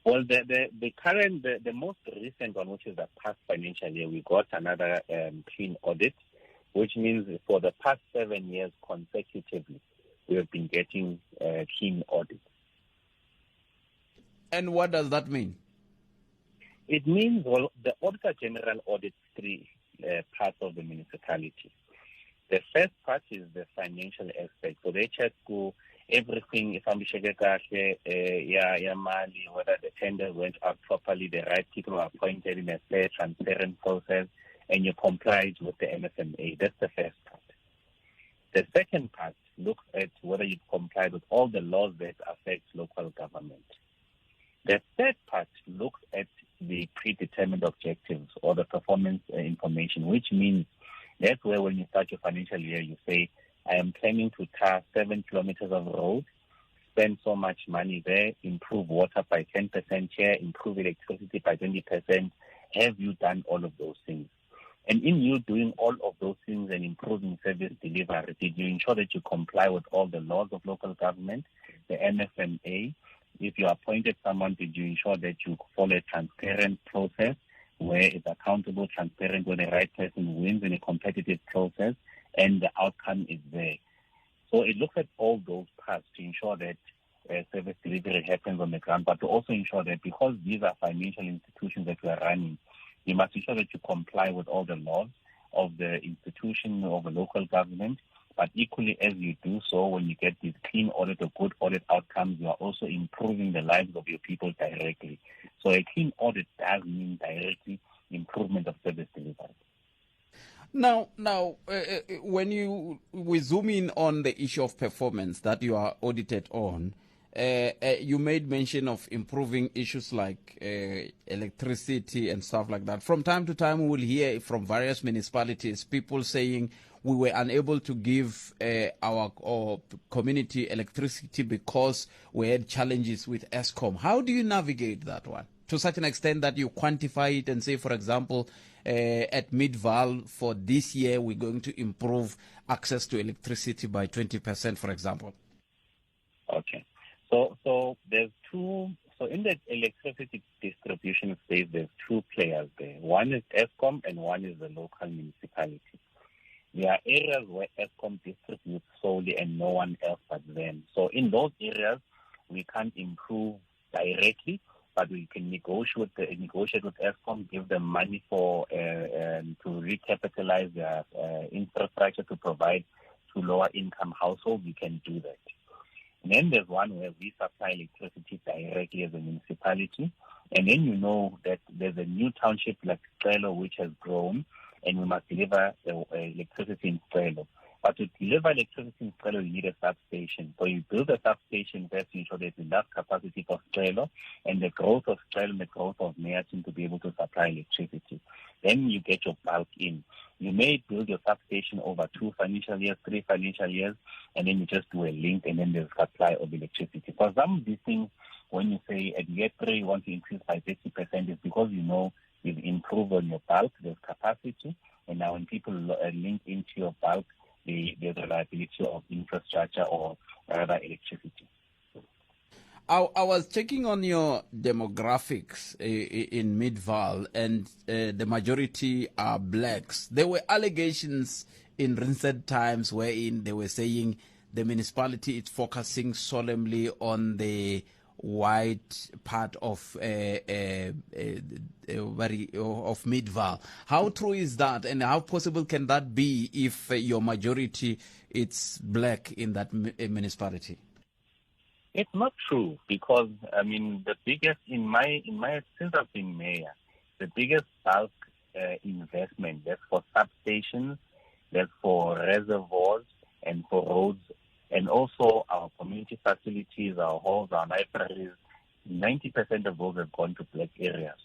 Well, the current, the most recent one, which is the past financial year, we got another clean audit, which means for the past 7 years consecutively, we have been getting clean audits. And what does that mean? It means, well, the Auditor General audits three parts of the municipality. The first part is the financial aspect. So they check everything, if I'm mali, whether the tender went out properly, the right people were appointed in a fair, transparent process, and you complied with the MFMA. That's the first part. The second part looks at whether you've complied with all the laws that affect local government. The third part looks at the predetermined objectives or the performance information, which means that's where when you start your financial year, you say, I am planning to tar 7 kilometers of road, spend so much money there, improve water by 10% here, improve electricity by 20%. Have you done all of those things? And in you doing all of those things and improving service delivery, did you ensure that you comply with all the laws of local government, the MFMA? If you appointed someone, did you ensure that you follow a transparent process where it's accountable, transparent, where the right person wins in a competitive process and the outcome is there? So it looks at all those parts to ensure that service delivery happens on the ground, but to also ensure that because these are financial institutions that we are running, you must ensure that you comply with all the laws of the institution or the local government. But equally, as you do so, when you get these clean audit or good audit outcomes, you are also improving the lives of your people directly. So a clean audit does mean directly improvement of service delivery. Now, when we zoom in on the issue of performance that you are audited on, you made mention of improving issues like electricity and stuff like that. From time to time, we will hear from various municipalities, people saying we were unable to give our community electricity because we had challenges with Eskom. How do you navigate that one? To such an extent that you quantify it and say, for example, at Midvaal for this year, we're going to improve access to electricity by 20%, for example. Okay. So there's two. So in the electricity distribution space, there's two players there. One is Eskom and one is the local municipality. There are areas where Eskom distributes solely and no one else but them. So in those areas, we can't improve directly, but we can negotiate with Eskom, give them money for to recapitalize their infrastructure to provide to lower income households. We can do that. And then there's one where we supply electricity directly as a municipality. And then you know that there's a new township like Sicelo, which has grown, and we must deliver electricity in Sicelo. But to deliver electricity in Sicelo, you need a substation. So you build a substation first to ensure there's enough capacity for Sicelo and the growth of Sicelo and the growth of Meyerton to be able to supply electricity. Then you get your bulk in. You may build your substation over 2 financial years, 3 financial years, and then you just do a link and then there's supply of electricity. For some of these things, when you say at year 3 you want to increase by 30%, it's because you know you've improved on your bulk, there's capacity, and now when people link into your bulk, the reliability of infrastructure or rather electricity. I was checking on your demographics in Midvaal, and the majority are blacks. There were allegations in recent times wherein they were saying the municipality is focusing solemnly on the white part of Midvaal. How true is that, and how possible can that be if your majority is black in that municipality? It's not true, because I mean the biggest in my since I've been mayor, the biggest bulk investment, that's for substations, that's for reservoirs and for roads, and also our community facilities, our halls, our libraries, 90% of those have gone to black areas.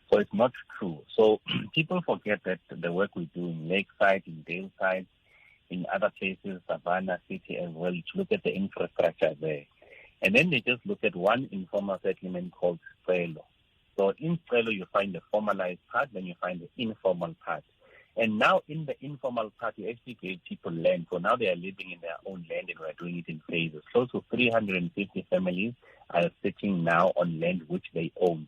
So it's not true. So people forget that the work we do in Lakeside, in Daleside, in other places, Savannah City as well, to look at the infrastructure there. And then they just look at one informal settlement called Sicelo. So in Sicelo, you find the formalized part, then you find the informal part. And now in the informal part, we actually gave people land. So now they are living in their own land, and we are doing it in phases. Close to 350 families are sitting now on land which they own.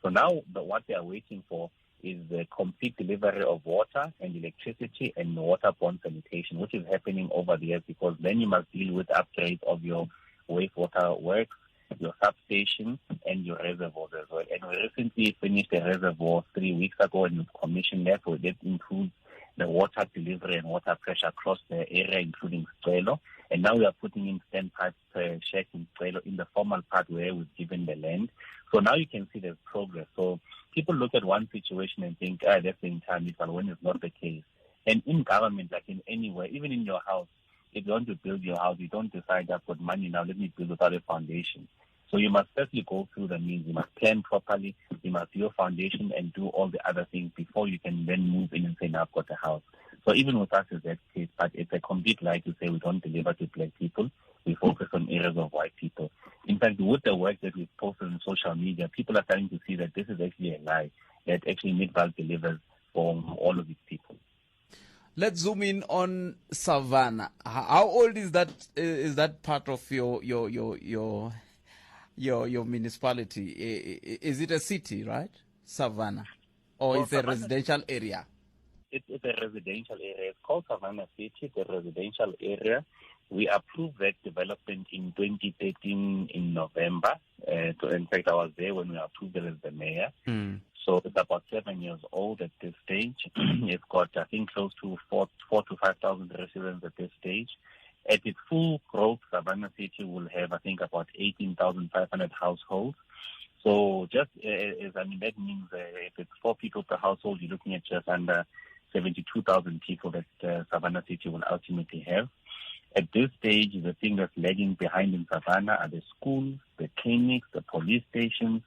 So now what they are waiting for is the complete delivery of water and electricity and waterborne sanitation, which is happening over the years, because then you must deal with upgrades of your wastewater works, your substation, and your reservoirs as well. And we recently finished a reservoir 3 weeks ago, and we've commissioned that, so that improves the water delivery and water pressure across the area, including Sicelo. And now we are putting in standpipes per shack in Sicelo in the formal part where we've given the land. So now you can see there's progress. So people look at one situation and think, that's the entire Midvaal, when it's not the case. And in government, like in anywhere, even in your house, if you want to build your house, you don't decide, I've got money now, let me build without a foundation. So you must firstly go through the means. You must plan properly. You must do your foundation and do all the other things before you can then move in and say, now I've got a house. So even with us, it's that case, but it's a complete lie to say we don't deliver to black people. We focus on areas of white people. In fact, with the work that we've posted on social media, people are starting to see that this is actually a lie, that actually Midvaal delivers for all of its people. Let's zoom in on Savannah. How old is that? Is that part of your municipality? Is it a city, right? Savannah, or is it a residential area? It's a residential area. It's called Savannah City. It's a residential area. We approved that development in 2013 in November. In fact, I was there when we approved it as the mayor. Mm. So it's about 7 years old at this stage. It's got, I think, close to 4,000 to 5,000 residents at this stage. At its full growth, Savannah City will have, I think, about 18,500 households. So just as I mean, that means if it's 4 people per household, you're looking at just under 72,000 people that Savannah City will ultimately have. At this stage, the thing that's lagging behind in Savannah are the schools, the clinics, the police stations,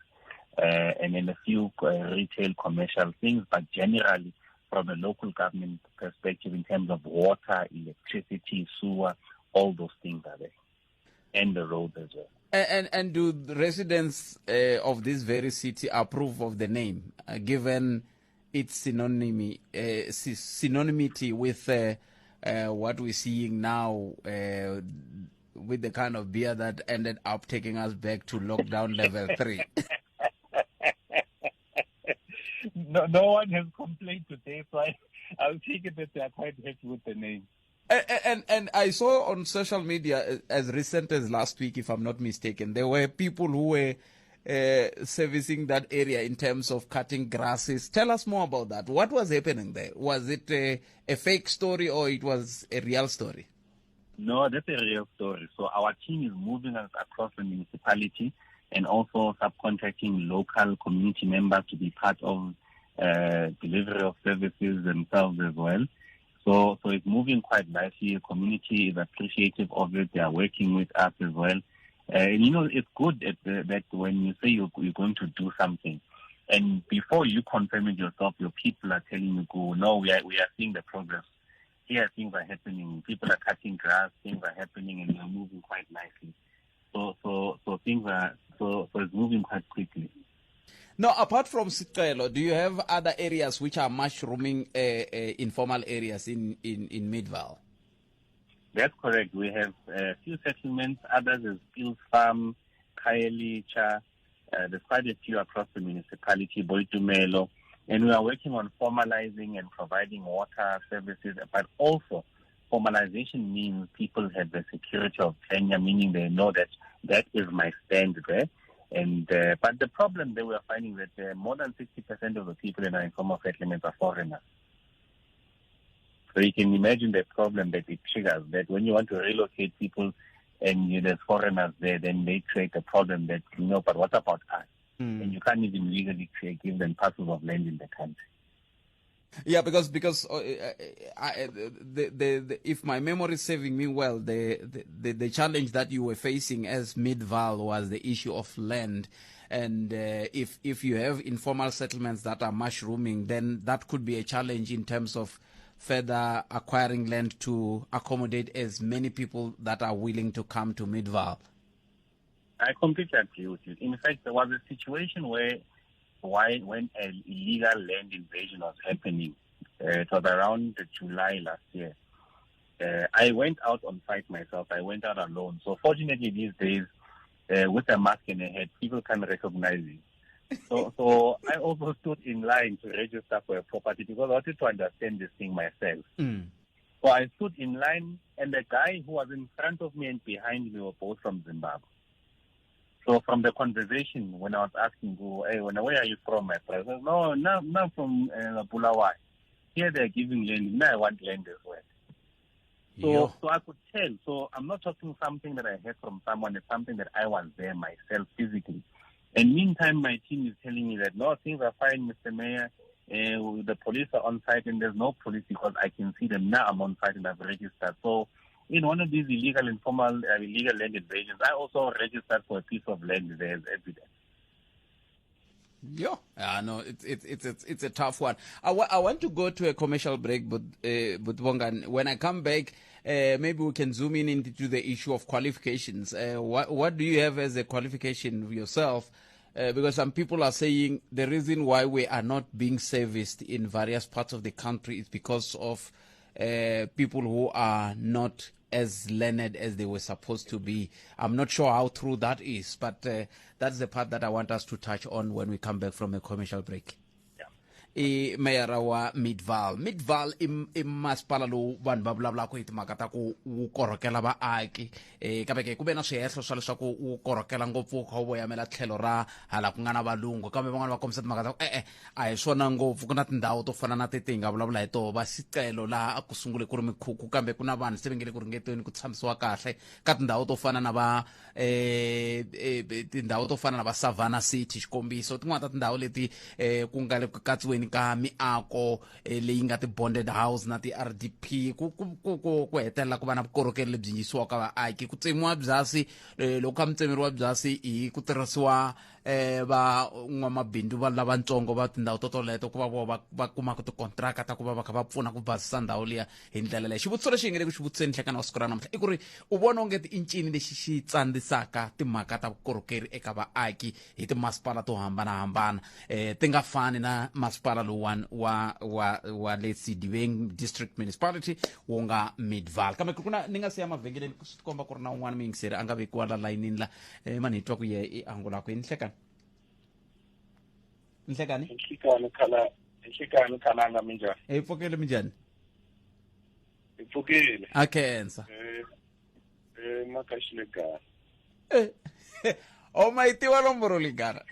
and then a few retail commercial things. But generally, from a local government perspective, in terms of water, electricity, sewer, all those things are there, and the roads as well. And do the residents of this very city approve of the name, given its synonymity with what we're seeing now with the kind of beer that ended up taking us back to lockdown level 3? No one has complained today, so I'll take it that they are quite happy with the name. And I saw on social media as recent as last week, if I'm not mistaken, there were people who were servicing that area in terms of cutting grasses. Tell us more about that. What was happening there? Was it a fake story or it was a real story? No, that's a real story. So our team is moving us across the municipality and also subcontracting local community members to be part of delivery of services themselves as well. So it's moving quite nicely. The community is appreciative of it. They are working with us as well. And, you know, it's good that when you say you're going to do something, and before you confirm it yourself, your people are telling you, go, no, we are seeing the progress. Here things are happening. People are cutting grass. Things are happening, and we're moving quite nicely. So things are so it's moving quite quickly. Now, apart from Sicelo, do you have other areas which are mushrooming informal areas in Midvaal? That's correct. We have a few settlements. Others is Fields Farm, Khayelitsha. There's quite a few across the municipality, Boitumelo. And we are working on formalizing and providing water services, but also formalization means people have the security of tenure, meaning they know that that is my stand there. And but the problem that we are finding that more than 60% of the people in our informal settlements are foreigners. So you can imagine the problem that it triggers, that when you want to relocate people and there's foreigners there, then they create a problem that, you know, but what about us? Mm. And you can't even legally give them parcels of land in the country. Yeah, because if my memory is serving me well, the challenge that you were facing as Midvaal was the issue of land, and if you have informal settlements that are mushrooming, then that could be a challenge in terms of further acquiring land to accommodate as many people that are willing to come to Midvaal. I completely agree with you. In fact, there was a situation where when an illegal land invasion was happening, It was around July last year. I went out on site myself. I went out alone. So fortunately these days, with a mask in a head, people can recognize you. So I also stood in line to register for a property because I wanted to understand this thing myself. Mm. So I stood in line, and the guy who was in front of me and behind me were both from Zimbabwe. So from the conversation, when I was asking, hey, where are you from, my brother? No, not from Bulawayo. Here they're giving land. Now I want land as well. So I could tell. So I'm not talking something that I heard from someone. It's something that I was there myself physically. And meantime, my team is telling me that, no, things are fine, Mr. Mayor. The police are on site, and there's no police because I can see them now. I'm on site and I've registered. So in one of these illegal, informal, illegal land invasions, I also registered for a piece of land there as evidence. Yeah, no, it's a tough one. I want to go to a commercial break, but Bongani, when I come back, maybe we can zoom in into the issue of qualifications. What do you have as a qualification yourself? Because some people are saying the reason why we are not being serviced in various parts of the country is because of people who are not as learned as they were supposed to be. I'm not sure how true that is, but that's the part that I want us to touch on when we come back from a commercial break. Yeah. I mayor wa Midvaal. Midvaal i masipala lowu vanhu va vulavulaka hi timhaka ta ku wu korhokela vaaki. Kambe ke ku ve na swihehlo swa leswaku wu korhokela ngopfu wu kha wu voyamela tlhelo ra hala ku nga na valungu, kambe van'wana va kombisa timhaka ta ku e-e a hi swona ngopfu. Ku na tindhawu to fana na teti hi nga vulavula hi toho va Sicelo laha a ku sungule ku ri mikhukhu, kambe ku na vanhu se va nge le ku ringeteni ku tshamisiwa kahle ka tindhawu to fana na va tindhawu to fana na va Savannah City, xikombiso. Tin'wana ta tindhawu leti ku nga le ku katsiweni ka miako leyi nga ti-bonded house na ti-RDP, ku hetelela ku va na vukorhokeri lebyi yisiwaka vaaki, ku tsemiwa byasi. Loko kha mi tsemeriwa byasi hi ku tirhisiwa va n'wamabindzu va lavatsongo va tindhawu to toleto ku va vo va kumaka tikontraka ta ku va va kha va pfuna ku basisa ndhawu liya hi ndlela leyi. Xivutiso lexi hi nge le ku xi vutiseni nhlekani wa siku ra namuntlha i ku ri u vona onge i ncini lexi xi tsandzisaka timhaka ta vukorhokeri eka vaaki hi timasipala to hambanahambana, ti nga fani na masipala lowuwani wa le Sedibeng District Municipality wu nga Midvaal. Kambe ku na ni nga siya mavhengeleni ku swi tikomba ku ri na un'wana muyingiseri a nga vekiwa la layinini la mani hi twa ku ye i angula kwini. Nhlekani. Nhlekani. Nhlekani khala, nhlekani khalanga minjhani? Hi pfukile minjhani? Hi pfukile. A khensa. Makaxile gara. O ma yi tiva nomboro leyi gara?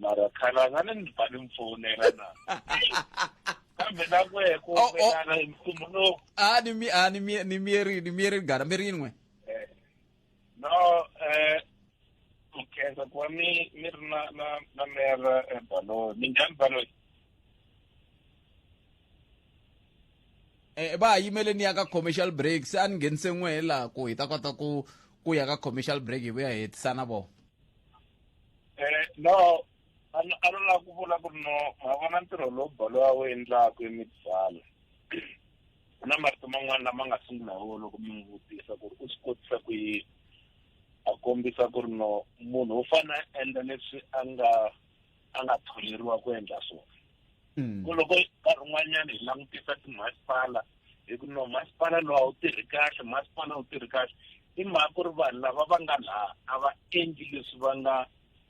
Mara khalanga ni ni ba ni mfonela na. Kambe na ku ye ku vekana hi nsumbuluko. A ni mi, a ni mi, ni mieri, ni mieri gara, mi ri yin'we? No, khensa ku va mi ri na mera Baloyi. Minjhani Baloyi? Va ha yimeleni ya ka commercial break, se a ni nghenise n'we laha ku hi ta kota ku ya ka commercial break hi vuya hi hetisa na vona. No, a no lava ku vula ku ri no, ma vona ntirho lowu Baloyi a wu endlaka eMidvaal. Ku na marito man'wana lama nga sungula hi wona loko mi n'wi vutisa ku ri u swi kotisa ku yini, a kombisa ku ri no munhu u fanele a endla leswi a nga tholeriwa ku endla swona. Ku loko nkarhi wun'wanyana hi langutisa timasipala hi ku no masipala lowu a wu tirhi kahle, masipala wu tirhi kahle, i mhaka ku ri vanhu lava va nga laha a va endli leswi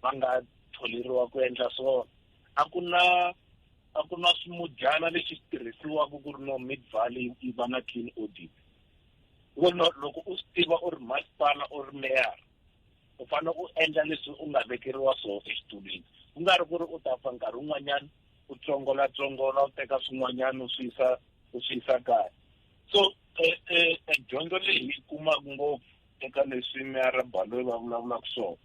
va nga tholeriwa ku endla swona. A ku na swimudyana lexi xi tirhisiwaka ku ri no Midvaal yi va na clean audit. Loko loko u swi tiva u ri masipala u ri mayor, u fanele u endla leswi u nga vekeriwa swona exitulwini. Ku nga ri ku ri u ta fa nkarhi wun'wanyana u tsongola-tsongola, u teka swin'wanyana u swi yisa, u swi yisa kaya. So dyondzo leyi hi yi kumaka ngopfu eka leswi meyara Baloyi va vulavulaka swona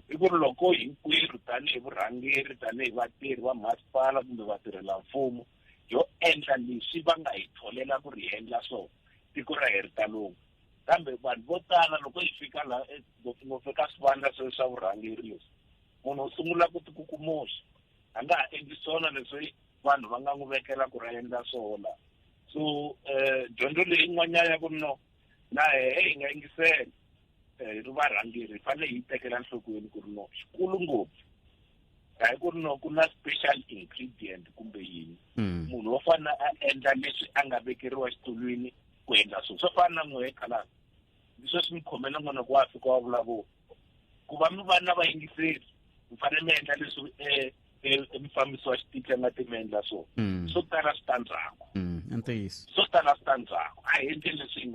i ku ri loko hinkwerhu tanihi vurhangeri, tanihi vatirhi va masipala kumbe vatirhelamfumo, yo endla leswi va nga hi tholela ku ri hi endla swona, tiko ra hi ri ta lungha. Kambe vanhu vo tala loko hi fika laha, ngopfungopfu eka swivandla sweswi swa vurhangeri leswi, munhu u sungula ku tikukumuxa, a nga ha endli swona leswi vanhu va nga n'wi vekela ku ri a endla swona. So dyondzo leyi yin'wanyana ya ku ri no, na hehe hi nga yingisela, hi ri varhangeri hi fanele hi yi tekela enhlokweni ku ri no, xikulu ngopfu Hayi ku ri no ku na special ingredient kumbe yini. Munhu wo fana a endla leswi a nga vekeriwa xitulwini ku endla swona. Swo fana na n'wehe khalanga, sweswi mi khomela n'wana ku wa fika wa vulavula, ku va mi va na vayingiseri mi fanele mi endla leswi mufambisi wa xitichi a nga ti mi endla swona. Swo tala swi ta ndzhaku. Ntiyiso. Swo tala swi ta ndzhaku. A hi endli leswi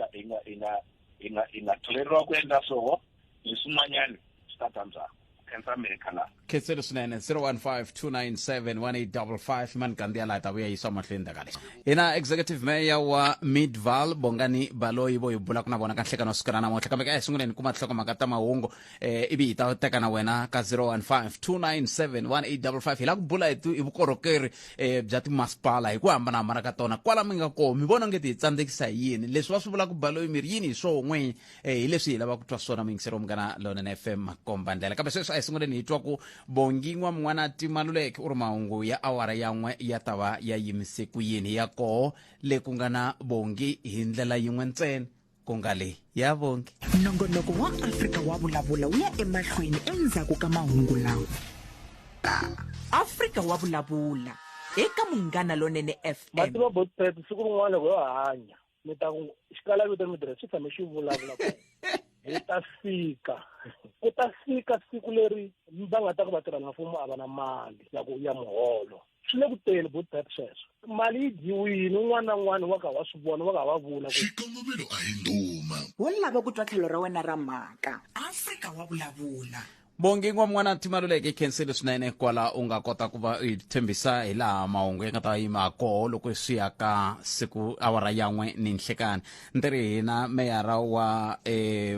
hi nga tholeriwa ku endla swoho, leswin'wanyana swi ta ta ndzhaku. Khensa mehe khalanga. Khensile swinene. 015 297 1855 mani kandziya laha ta vuya yisiwa mahlweni ta kale. Hina executive mayor wa Midvaal, Bongani Baloyi, vo hi bulaka na vona ka nhlekano wa siku ra namuntlha. Kambe ka hi sunguleni kuma tinhlokomhaka ta mahungu, ivi hi ta teka na wena ka 015 297 1855. Hi lava ku bula hi vukorhokeri bya timasipala hi ku hambanahambana ka tona kwala mi nga koho. Mi vona nge ti hi tsandzekisa hi yini leswi va swi vulaka Baloyi? Mi ri yini hi swoho n'winyi? Hi leswi hi lava ku twa swona, muyingiseri wa Munghana Lonene FM, makomba ndlela. Kambe sweswi a hi sunguleni hi twa ku Bongi N'wamun'wana Timaluleke u ri mahungu ya awara ya 1 ya ta va ya yimise ku yini. Ya koho le ku nga na Bongi hi ndlela yin'we ntsena, ku nga leyi ya Bongi. Nongonoko wa Afrika wa Vulavula wu ya emahlweni endzhaku ka mahungu lawa. Afrika wa Vulavula eka Munghana Lonene FM. Mativa Botpet, siku rin'wana loko yo hanya mi ta ku xikala vito mi tirha xi tshame xi vulavula ku hi ta fika, ku ta fika siku leri va nga ta ku vatirhela mfumo a va na mali ya ku ya muholo. Swi le ku teni, Botpet, sweswo mali yi dyiwile. Un'wana na un'wana wa ka wa swi vona, wa ka wa vula ku Xikongomelo a hi ndhuma. Wo lava ku twa tlhelo ra wena ra mhaka. Afrika wa Vulavula. Bongi N'wamun'wana Timaluleke, khensile swinene kwala u nga kota ku va u hi tshembisa hi laha mahungu ya nga ta yima koho loko swi ya ka siku awara ya 1 ni nhlekani. Ni ri hina meyara wa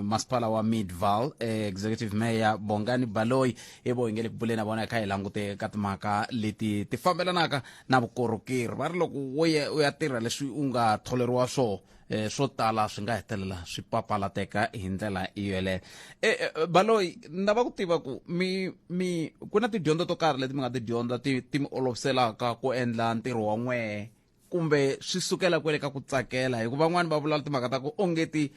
masipala wa Midvaal, executive mayor Bongani Baloyi, hi vo hi nge le ku buleni na vona hi kha hi langute ka timhaka leti ti fambelanaka na vukorhokeri. Va ri loko wo ya u ya tirha leswi u nga tholeriwa swoho, swo tala swi nga hetelela swi papalateka hi ndlela yoleyo. Baloyi, ni lava ku tiva ku mi ku na tidyondzo to karhi leti mi nga ti dyondza ti mi oloviselaka ku endla ntirho wa n'wehe, kumbe swi sukela kwele ka ku tsakela? Hikuva van'wani va vula timhaka ta ku ongeti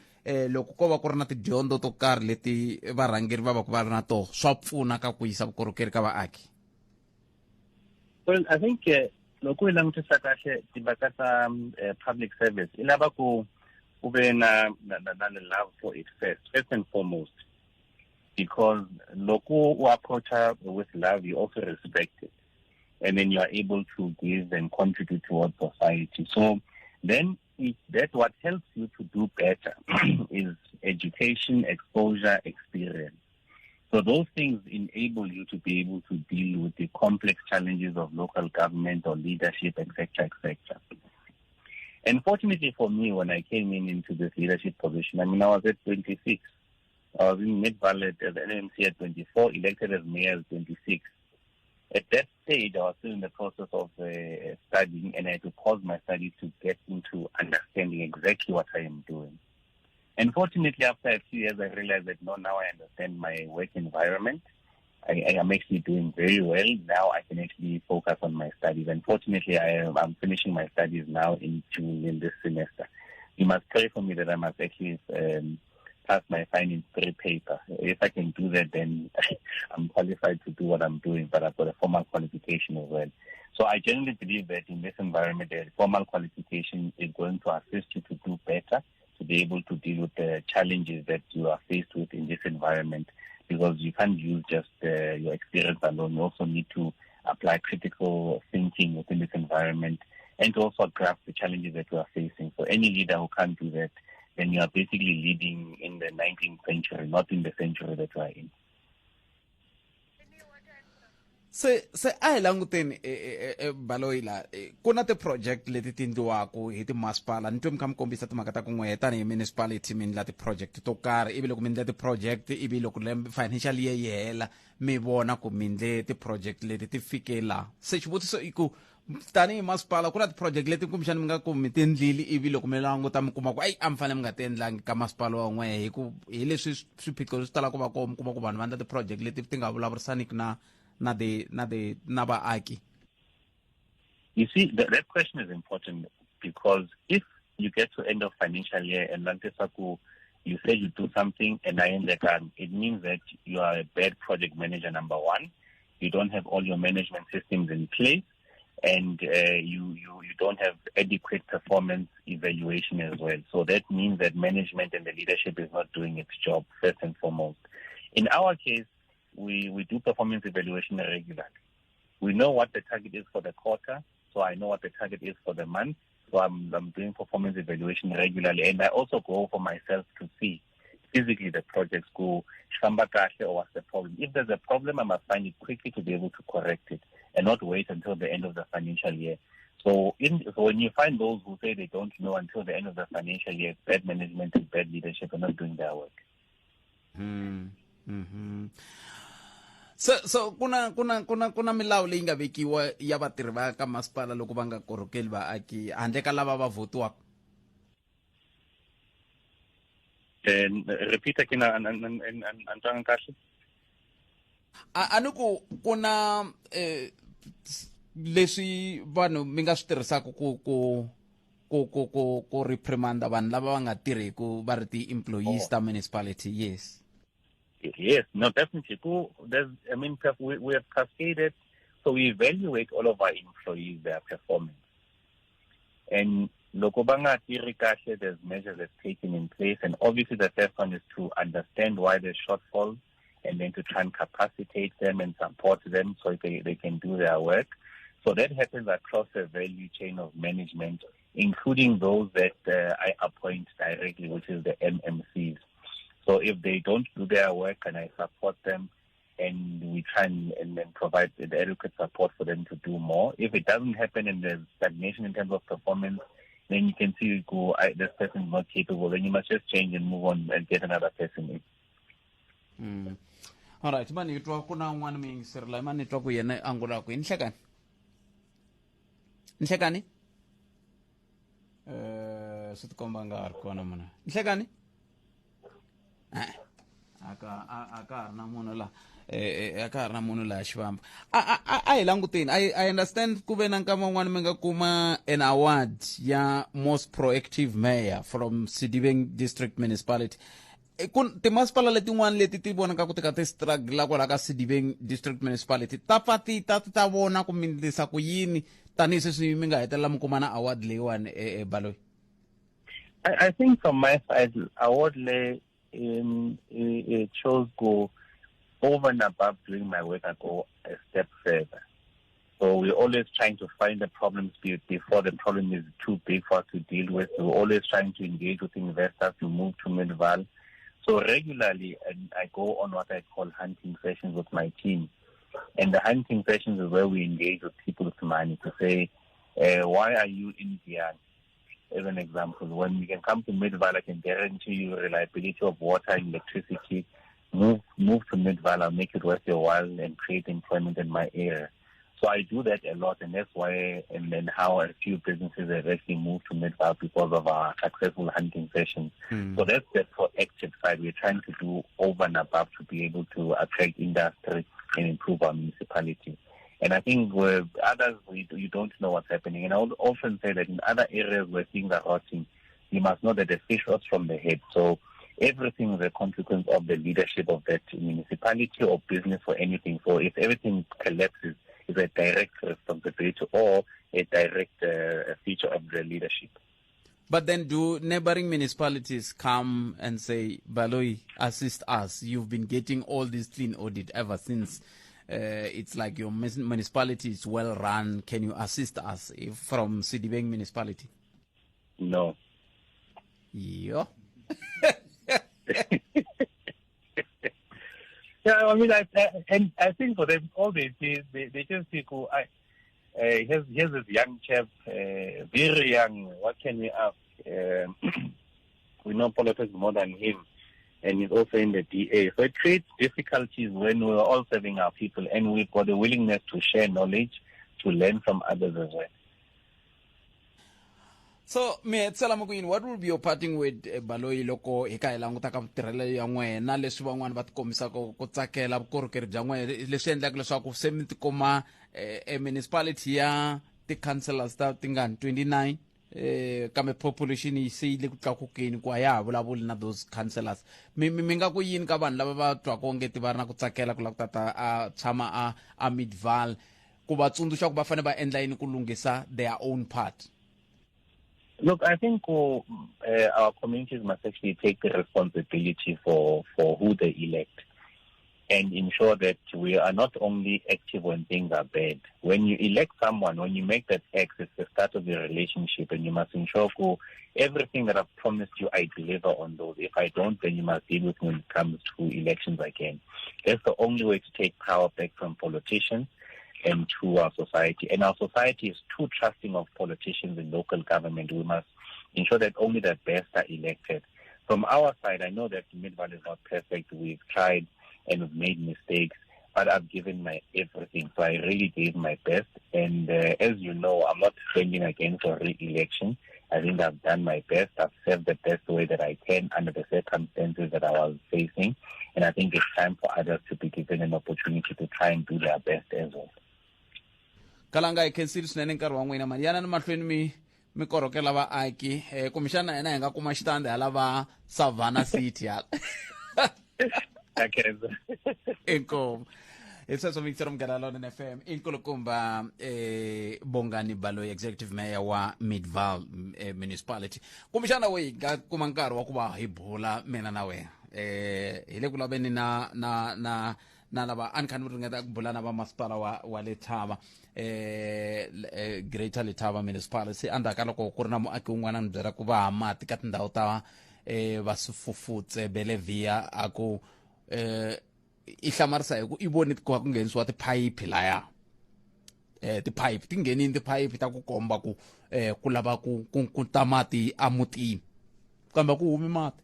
loko ko va ku ri na tidyondzo to karhi leti varhangeri va va ku va ri na toho, swa pfuna ka ku yisa vukorhokeri ka vaaki. Well, I think loko hi langutisa kahle timhaka ta public service, i lava ku u ve na love for it first and foremost, because loko u approacha with love, you also respect it, and then you are able to give and contribute towards society. So then that what helps you to do better is education, exposure, experience. So those things enable you to be able to deal with the complex challenges of local government or leadership, et cetera, et cetera. And fortunately for me, when I came in into this leadership position, I was at 26. I was in Midvaal at the NMC at 24, elected as mayor at 26. At that stage, I was still in the process of studying, and I had to pause my studies to get into understanding exactly what I am doing. And fortunately, after a few years, I realized that, no, now I understand my work environment. I am actually doing very well. Now I can actually focus on my studies. And fortunately, I'm finishing my studies now in June in this semester. You must pray for me that I must actually pass my final 3 paper. If I can do that, then I'm qualified to do what I'm doing, but I've got a formal qualification as well. So I generally believe that in this environment, a formal qualification is going to assist you to do better, to be able to deal with the challenges that you are faced with in this environment, because you can't use just your experience alone. You also need to apply critical thinking within this environment and to also grasp the challenges that you are facing. So any leader who can't do that, then you are basically leading in the 19th century, not in the century that you are in. Se a hi languteni, Baloyi, la ku na ti-project leti ti endliwaku hi timasipala. Ni twe mi kha mi kombisa timhaka ta ku n'we tanihi municipality mi endla ti-project to karhi, ivi loko mi endla ti-project, ivi loko lembe financial year yi hela, mi vona ku mi endle ti-project leti ti fike la. Se xivutiso i ku tanihi masipala ku na ti-project leti kumbexani mi nga ku mi ti endlile, ivi loko mi languta mi kuma ku ayi a mi fanele mi nga ti endlangi ka masipala wa n'we, hi ku hi leswi swiphiqo leswi talaka ku va kona, mi kuma ku vanhu va endla ti-project leti ti nga vulavurisaniki na vaaki? You see, that question is important, because if you get to end of financial year and Lantesaku, you say you do something and I end the gun, it means that you are a bad project manager, number one. You don't have all your management systems in place, and you, you, you don't have adequate performance evaluation as well. So that means that management and the leadership is not doing its job, first and foremost. In our case, we, we do performance evaluation regularly. We know what the target is for the quarter, so I know what the target is for the month. So I'm, I'm doing performance evaluation regularly, and I also go for myself to see physically the projects go or what's the problem. If there's a problem, I must find it quickly to be able to correct it and not wait until the end of the financial year. So, in, so when you find those who say they don't know until the end of the financial year, bad management and bad leadership are not doing their work. Mm-hmm. So so kuna kuna kuna kuna milawu leyi nga vekiwa ya vatirhi va ka masipala loko va nga korhokeli vaaki handle ka lava va votiwaka. And repeat again and twanga kahle. A ni ku ku na eh, leswi vanhu mi nga swi tirhisaka ku ku ku ku ku ku reprimanda vanhu lava va nga tirhiku va ri ti-employees ta municipality yes. Yes, no, definitely. There's, I mean, we have cascaded, so we evaluate all of our employees, their performance. And loko ba nga tirhi kahle, there's measures that's taken in place. And obviously the first one is to understand why there's shortfalls and then to try and capacitate them and support them so they, they can do their work. So that happens across the value chain of management, including those that I appoint directly, which is the MMCs. So if they don't do their work and I support them, and we try and, and then provide the adequate support for them to do more. If it doesn't happen and there's stagnation in terms of performance, then you can see you go, I, this person is not capable. Then you must just change and move on and get another person in. Alright, mani hi twa ku na un'wana muyingiseri laha mani ni twa ku yena angulaka hi nhlekani nhlekani eh swi tikomba nga ha ri kona munhu nhlekani Eh, a ka a ka ha ri na munhu la eh, a ka ha ri na munhu laha xivamba a a a hi languteni i i understand ku ve na nkama wun'wana mi nga kuma an award ya most proactive mayor from Sedibeng District Municipality Eh, ku timasipala letin'wana leti ti vonaka ku ti ka ti struggle kwala ka Sedibeng District Municipality ta pfa ti ta ta vona ku mi ndlisa ku yini tanihi sweswi mi nga hetelela mi kuma na award leyiwani e Baloyi I, I think from my side, award le it shows go over and above doing my work, I go a step further. So we're always trying to find the problems before the problem is too big for us to deal with. We're always trying to engage with investors to move to Midvaal. So regularly, and I go on what I call hunting sessions with my team. And the hunting sessions is where we engage with people with money to say, why are you in Giyani? As an example, when you can come to Midvaal, I can guarantee you reliability of water and electricity. Move, move to Midvaal, I'll make it worth your while and create employment in my area. So I do that a lot, and that's why, and then how a few businesses have actually moved to Midvaal because of our successful hunting sessions. So that's the proactive side. We're trying to do over and above to be able to attract industry and improve our municipality. And I think with others, we, you don't know what's happening. And I would often say that in other areas where things are rotting, you must know that the fish rots from the head. So everything is a consequence of the leadership of that municipality or business or anything. So if everything collapses, it's a direct responsibility or a direct feature of the leadership. But then do neighboring municipalities come and say, Baloyi, assist us. You've been getting all this clean audit ever since. It's like your municipality is well run. Can you assist us if from Sedibeng municipality? No. Yeah. Yeah, I mean, I, I, and I think for them, all they see, they, they just see, oh, I, here's, here's this young chap, very young. What can we ask? We know politics more than him, and he's also in the DA. So it creates difficulties when we're all serving our people, and we've got a willingness to share knowledge, to learn from others as well. So mi hetisela mi ku yini, what will be your parting word, Baloyi, loko hi ka hi languta ka vutirhelo ya n'wena leswi van'wani va tikombisaka ku tsakela vukorhokeri bya n'wena leswi endlaka leswaku se mi tikuma e municipality ya ti-councillors ta tingani 29? Kambe population yi se yi le ku tlakukeni, ku a ya ha vulavuli na those councillors. Mi nga ku yini ka vanhu lava va twaka ongeti va ri na ku tsakela ku lava ku tata a tshama a Midvaal, ku va tsundzuxa ku va fanele va endla yini ku lunghisa their own part? Look, I think our communities must actually take the responsibility for who they elect and ensure that we are not only active when things are bad. When you elect someone, when you make that X, it's the start of your relationship, and you must ensure for everything that I've promised you, I deliver on those. If I don't, then you must deal with me when it comes to elections again. That's the only way to take power back from politicians and to our society. And our society is too trusting of politicians in local government. We must ensure that only the best are elected. From our side, I know that Midvaal is not perfect. We've tried and we've made mistakes, but I've given my everything. So I really gave my best. And as you know, I'm not standing again for re-election. I think I've done my best. I've served the best way that I can under the circumstances that I was facing. And I think it's time for others to be given an opportunity to try and do their best as well. Kalanga, hi khensile swinene nkarhi wa n'wina mani. Yana ni mahlweni mi korhokela vaaki. Kumbexana hina hi nga kuma xitandi hala va Savannah City hala. Ngiyakhensa. Inkomo. Hi sweswo mixero Munghana Lonene FM, i nkulukumba Bongani Baloyi, executive mayor wa Midvaal Municipality. Kumbexana we hi nga kuma nkarhi wa ku va hi bula mina na wena. Hi le ku laveni na lava a ni kha ni ringeta ku bula na va masipala wa Lethaba, Greater Lethaba Municipality, endzhaku ka loko ku ri na muaki un'wana ni byela ku va ha mati ka tindhawu ta va Swifufutse Belevia, a ku i hlamarisa hi ku i voni ku ku nghenisiwa tiphayiphi laya, tiphayiphi ti nghenini, tiphayiphi ta ku komba ku ku lava ku ta mati emutini, kambe ku humi mati.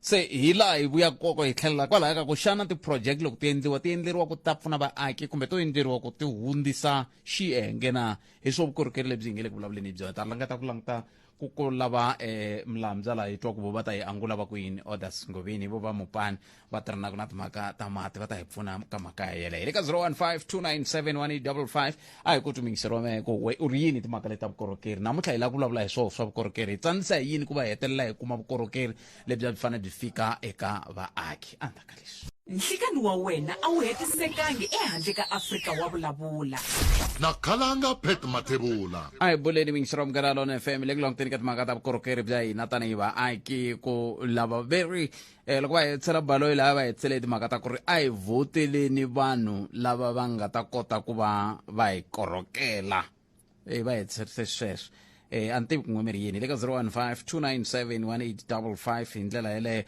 Se hi laha hi vuya koko hi tlhelela kwalaya ka ku xana ti-project loko ti endliwa, ti endleriwa ku ta pfuna vaaki kumbe to endleriwa ku ti hundzisa xiyenge na? Hi swo vukorhokeri lebyi hi nge le ku vulavuleni hi byona. Ta langata ku languta ku lava mlambya laha hi twa ku vo va ta hi angula va ku yini. Orders Ngoveni vo va Mupani va tirhanaka na timhaka ta mati, va ta hi pfuna ka mhaka ya yeleyo. Hi le ka 015 297 1855. A hi ku twi mingiseri wa mehe ku we u ri yini timhaka leti ta vukorhokeri. Namuntlha hi lava ku vulavula hi swoho swa vukorhokeri, hi tsandzisa hi yini ku va hi hetelela hi kuma vukorhokeri lebyi a byi fanele byi fika eka vaaki. Endzhaku ka leswi. Nhlikani wa wena a wu hetisekangi ehandle ka Afrika wa vulavula. Na Khalanga Pat Mathebula. A hi buleni mingisero wa Munghana Lona FM, le ku languteni ka timhaka ta vukorhokeri bya hina tanihi vaaki. Ku lava veri loko va hetisela Baloyi lava va hetisele hi timhaka ta ku ri a hi vhoteleni vanhu lava va nga ta kota ku va va hi korhokela. Va hetiserise sweswo. A ni tivi kun'we mi ri yini. Le ka 015 297 1855 hi ndlela yeleyo,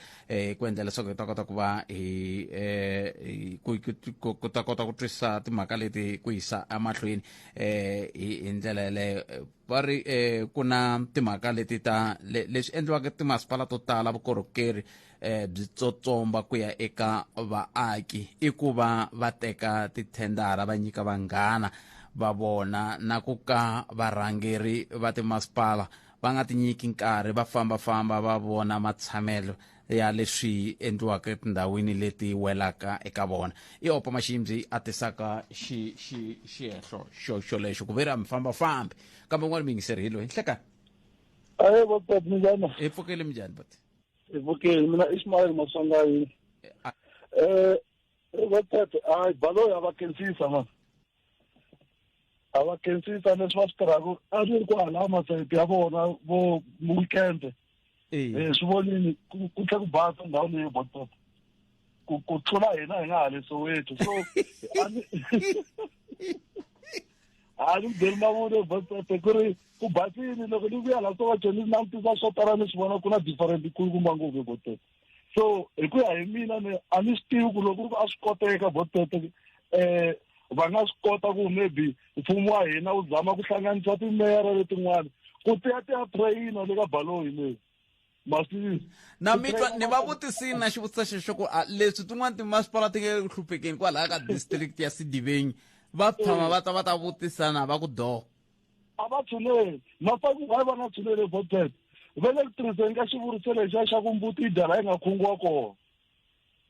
ku endla leswaku hi ta kota ku va hi ku ta kota ku twisisa timhaka leti ku yisa emahlweni hi ndlela yeleyo. Va ri ku na timhaka leti ta leswi endliwaka timasipala to tala, vukorhokeri byi tsotsomba ku ya eka vaaki, i ku va va teka tithendara va nyika vanghana va vona, na ku ka varhangeri va timasipala va nga tinyiki nkarhi va fambafamba va vona matshamelo ya leswi endliwaka etindhawini leti welaka eka vona. I Opa Maximbi a tisaka xi xi xihehlo xo xolexo ku ve ri a mi fambafambi. Kambe un'wana miyingiseri hi loyi. Nhlekani. Ahe, bot, minjhani? Hi pfukile. Minjhani, bot? Hi pfukile. Mina Ismail Maswangayi. Bot, hayi, Baloyi a va khensisa man, a va khensisa leswi va swi tirhaka. A ni ri kwala masayiti ya vona vo weekend, swi vonini ku tlhe ku basa ndhawu leyi, bot, ku tlula hina hi nga ha le Soweto. So a ni byeli mavune, bot, ku ri ku basini. Loko ni vuya laha Soweto ni langutisa swo tala, ni swi vona ku na different kulukumba ngopfu, bot. So hi ku ya hi mina, ni a ni swi tivi ku loko ku ri ku a swi koteka, bot, va nga swi kota ku maybe mfumo wa hina wu zama ku hlanganisa timeyara letin'wana ku tiya train le ka Baloyi leyi masivisi. Na mi twa ni va vutisini na xivutiso xexo ku leswi tin'wana timasipala ti nge ku hluphekeni kwalaya ka district ya Sidiveni, va tshama va ta vutisana, va ku do. A va tshuneli mafaku. Why va nga tshuneli, botet? Va le ku tirhiseni ka xivuriso lexiya xa ku mbuti yi dya laha yi nga khungiwa kona.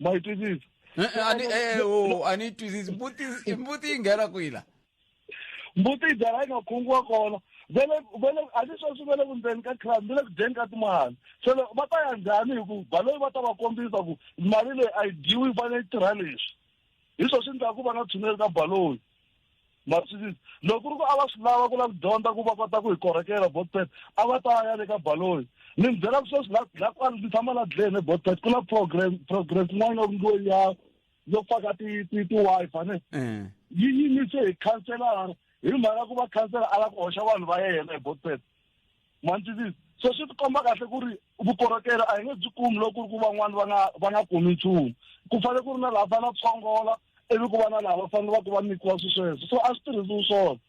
Ma yi twisisa? A ni twisisi. Mbuti yi nghena kwihi la? Mbuti yi dya laha yi nga khungiwa kona. Vele vele a ni sweswi ve le vundzeni ka crime, ve le ku dyeni ka timali. Se va ta ya njhani hi ku Baloyi va ta va kombisa ku mali leyi a yi dyiwi, yi fanele yi tirha leswi. Hi swo swi endlaka ku va nga tshuneli ka Baloyi. Ma swi twisisa? Loko ku ri ku a va swi lava ku lava ku dyondza ku va kota ku hi korhokela Botpet, a va ta ya le ka Baloyi. Ni mi byela ku sweswi la la kwala ni tshama la Glen eBotpet, ku na program progress yin'wana ya ku ya yo faka ti ti ti Wi-Fi ne. Yi yimise hi khanselara hi mhaka ku va khansela a lava ku hoxa vanhu va yena hi Botpet. Ma ni twisisa? So swi tikomba kahle ku ri vukorhokeri a hi nge byi kumi loko ku ri ku van'wani va nga kumi nchumu. Ku fanele ku ri na laha fanele tsongola, ivi ku va na laha va fanele va ku va nyikiwa swi sweswo. So a swi tirhisiwi swona,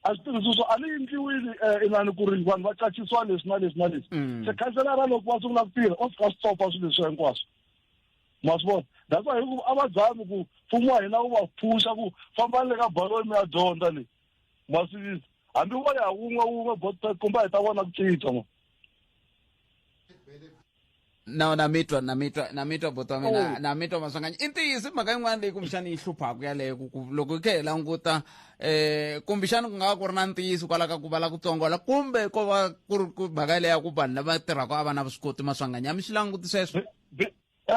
a swi tirhisiwi swona. A ni endliwile inani ku ri vanhu va qachisiwa leswi na leswi na leswi. Se khanselara loko va sungula ku tirha, o fika swi tsopa swilo leswi hinkwaswo, ma swi vona? That's why hi ku a va zami ku mfumo wa hina wu va phusha ku fambani le ka Baloyi mi ya dyondza leyi, ma swi twisisa? Hambi vo ya wun'we wun'we Botpet, kumbe hi ta vona ku cinca mo. Na mitwa, na mitwa, na mitwa, buti wa mina, na mitwa. Maswanganyi, i ntiyiso, i mhaka yin'wana leyi kumbexani yi hluphaka yaleyo ku loko hi kha hi languta kumbexani ku nga va ku ri na ntiyiso kwala ka ku va la ku tsongola, kumbe ko va ku ri ku mhaka yaleyo ya ku vanhu lava tirhaka a va na vuswikoti. Maswanganyi, a mi swi languti sweswo?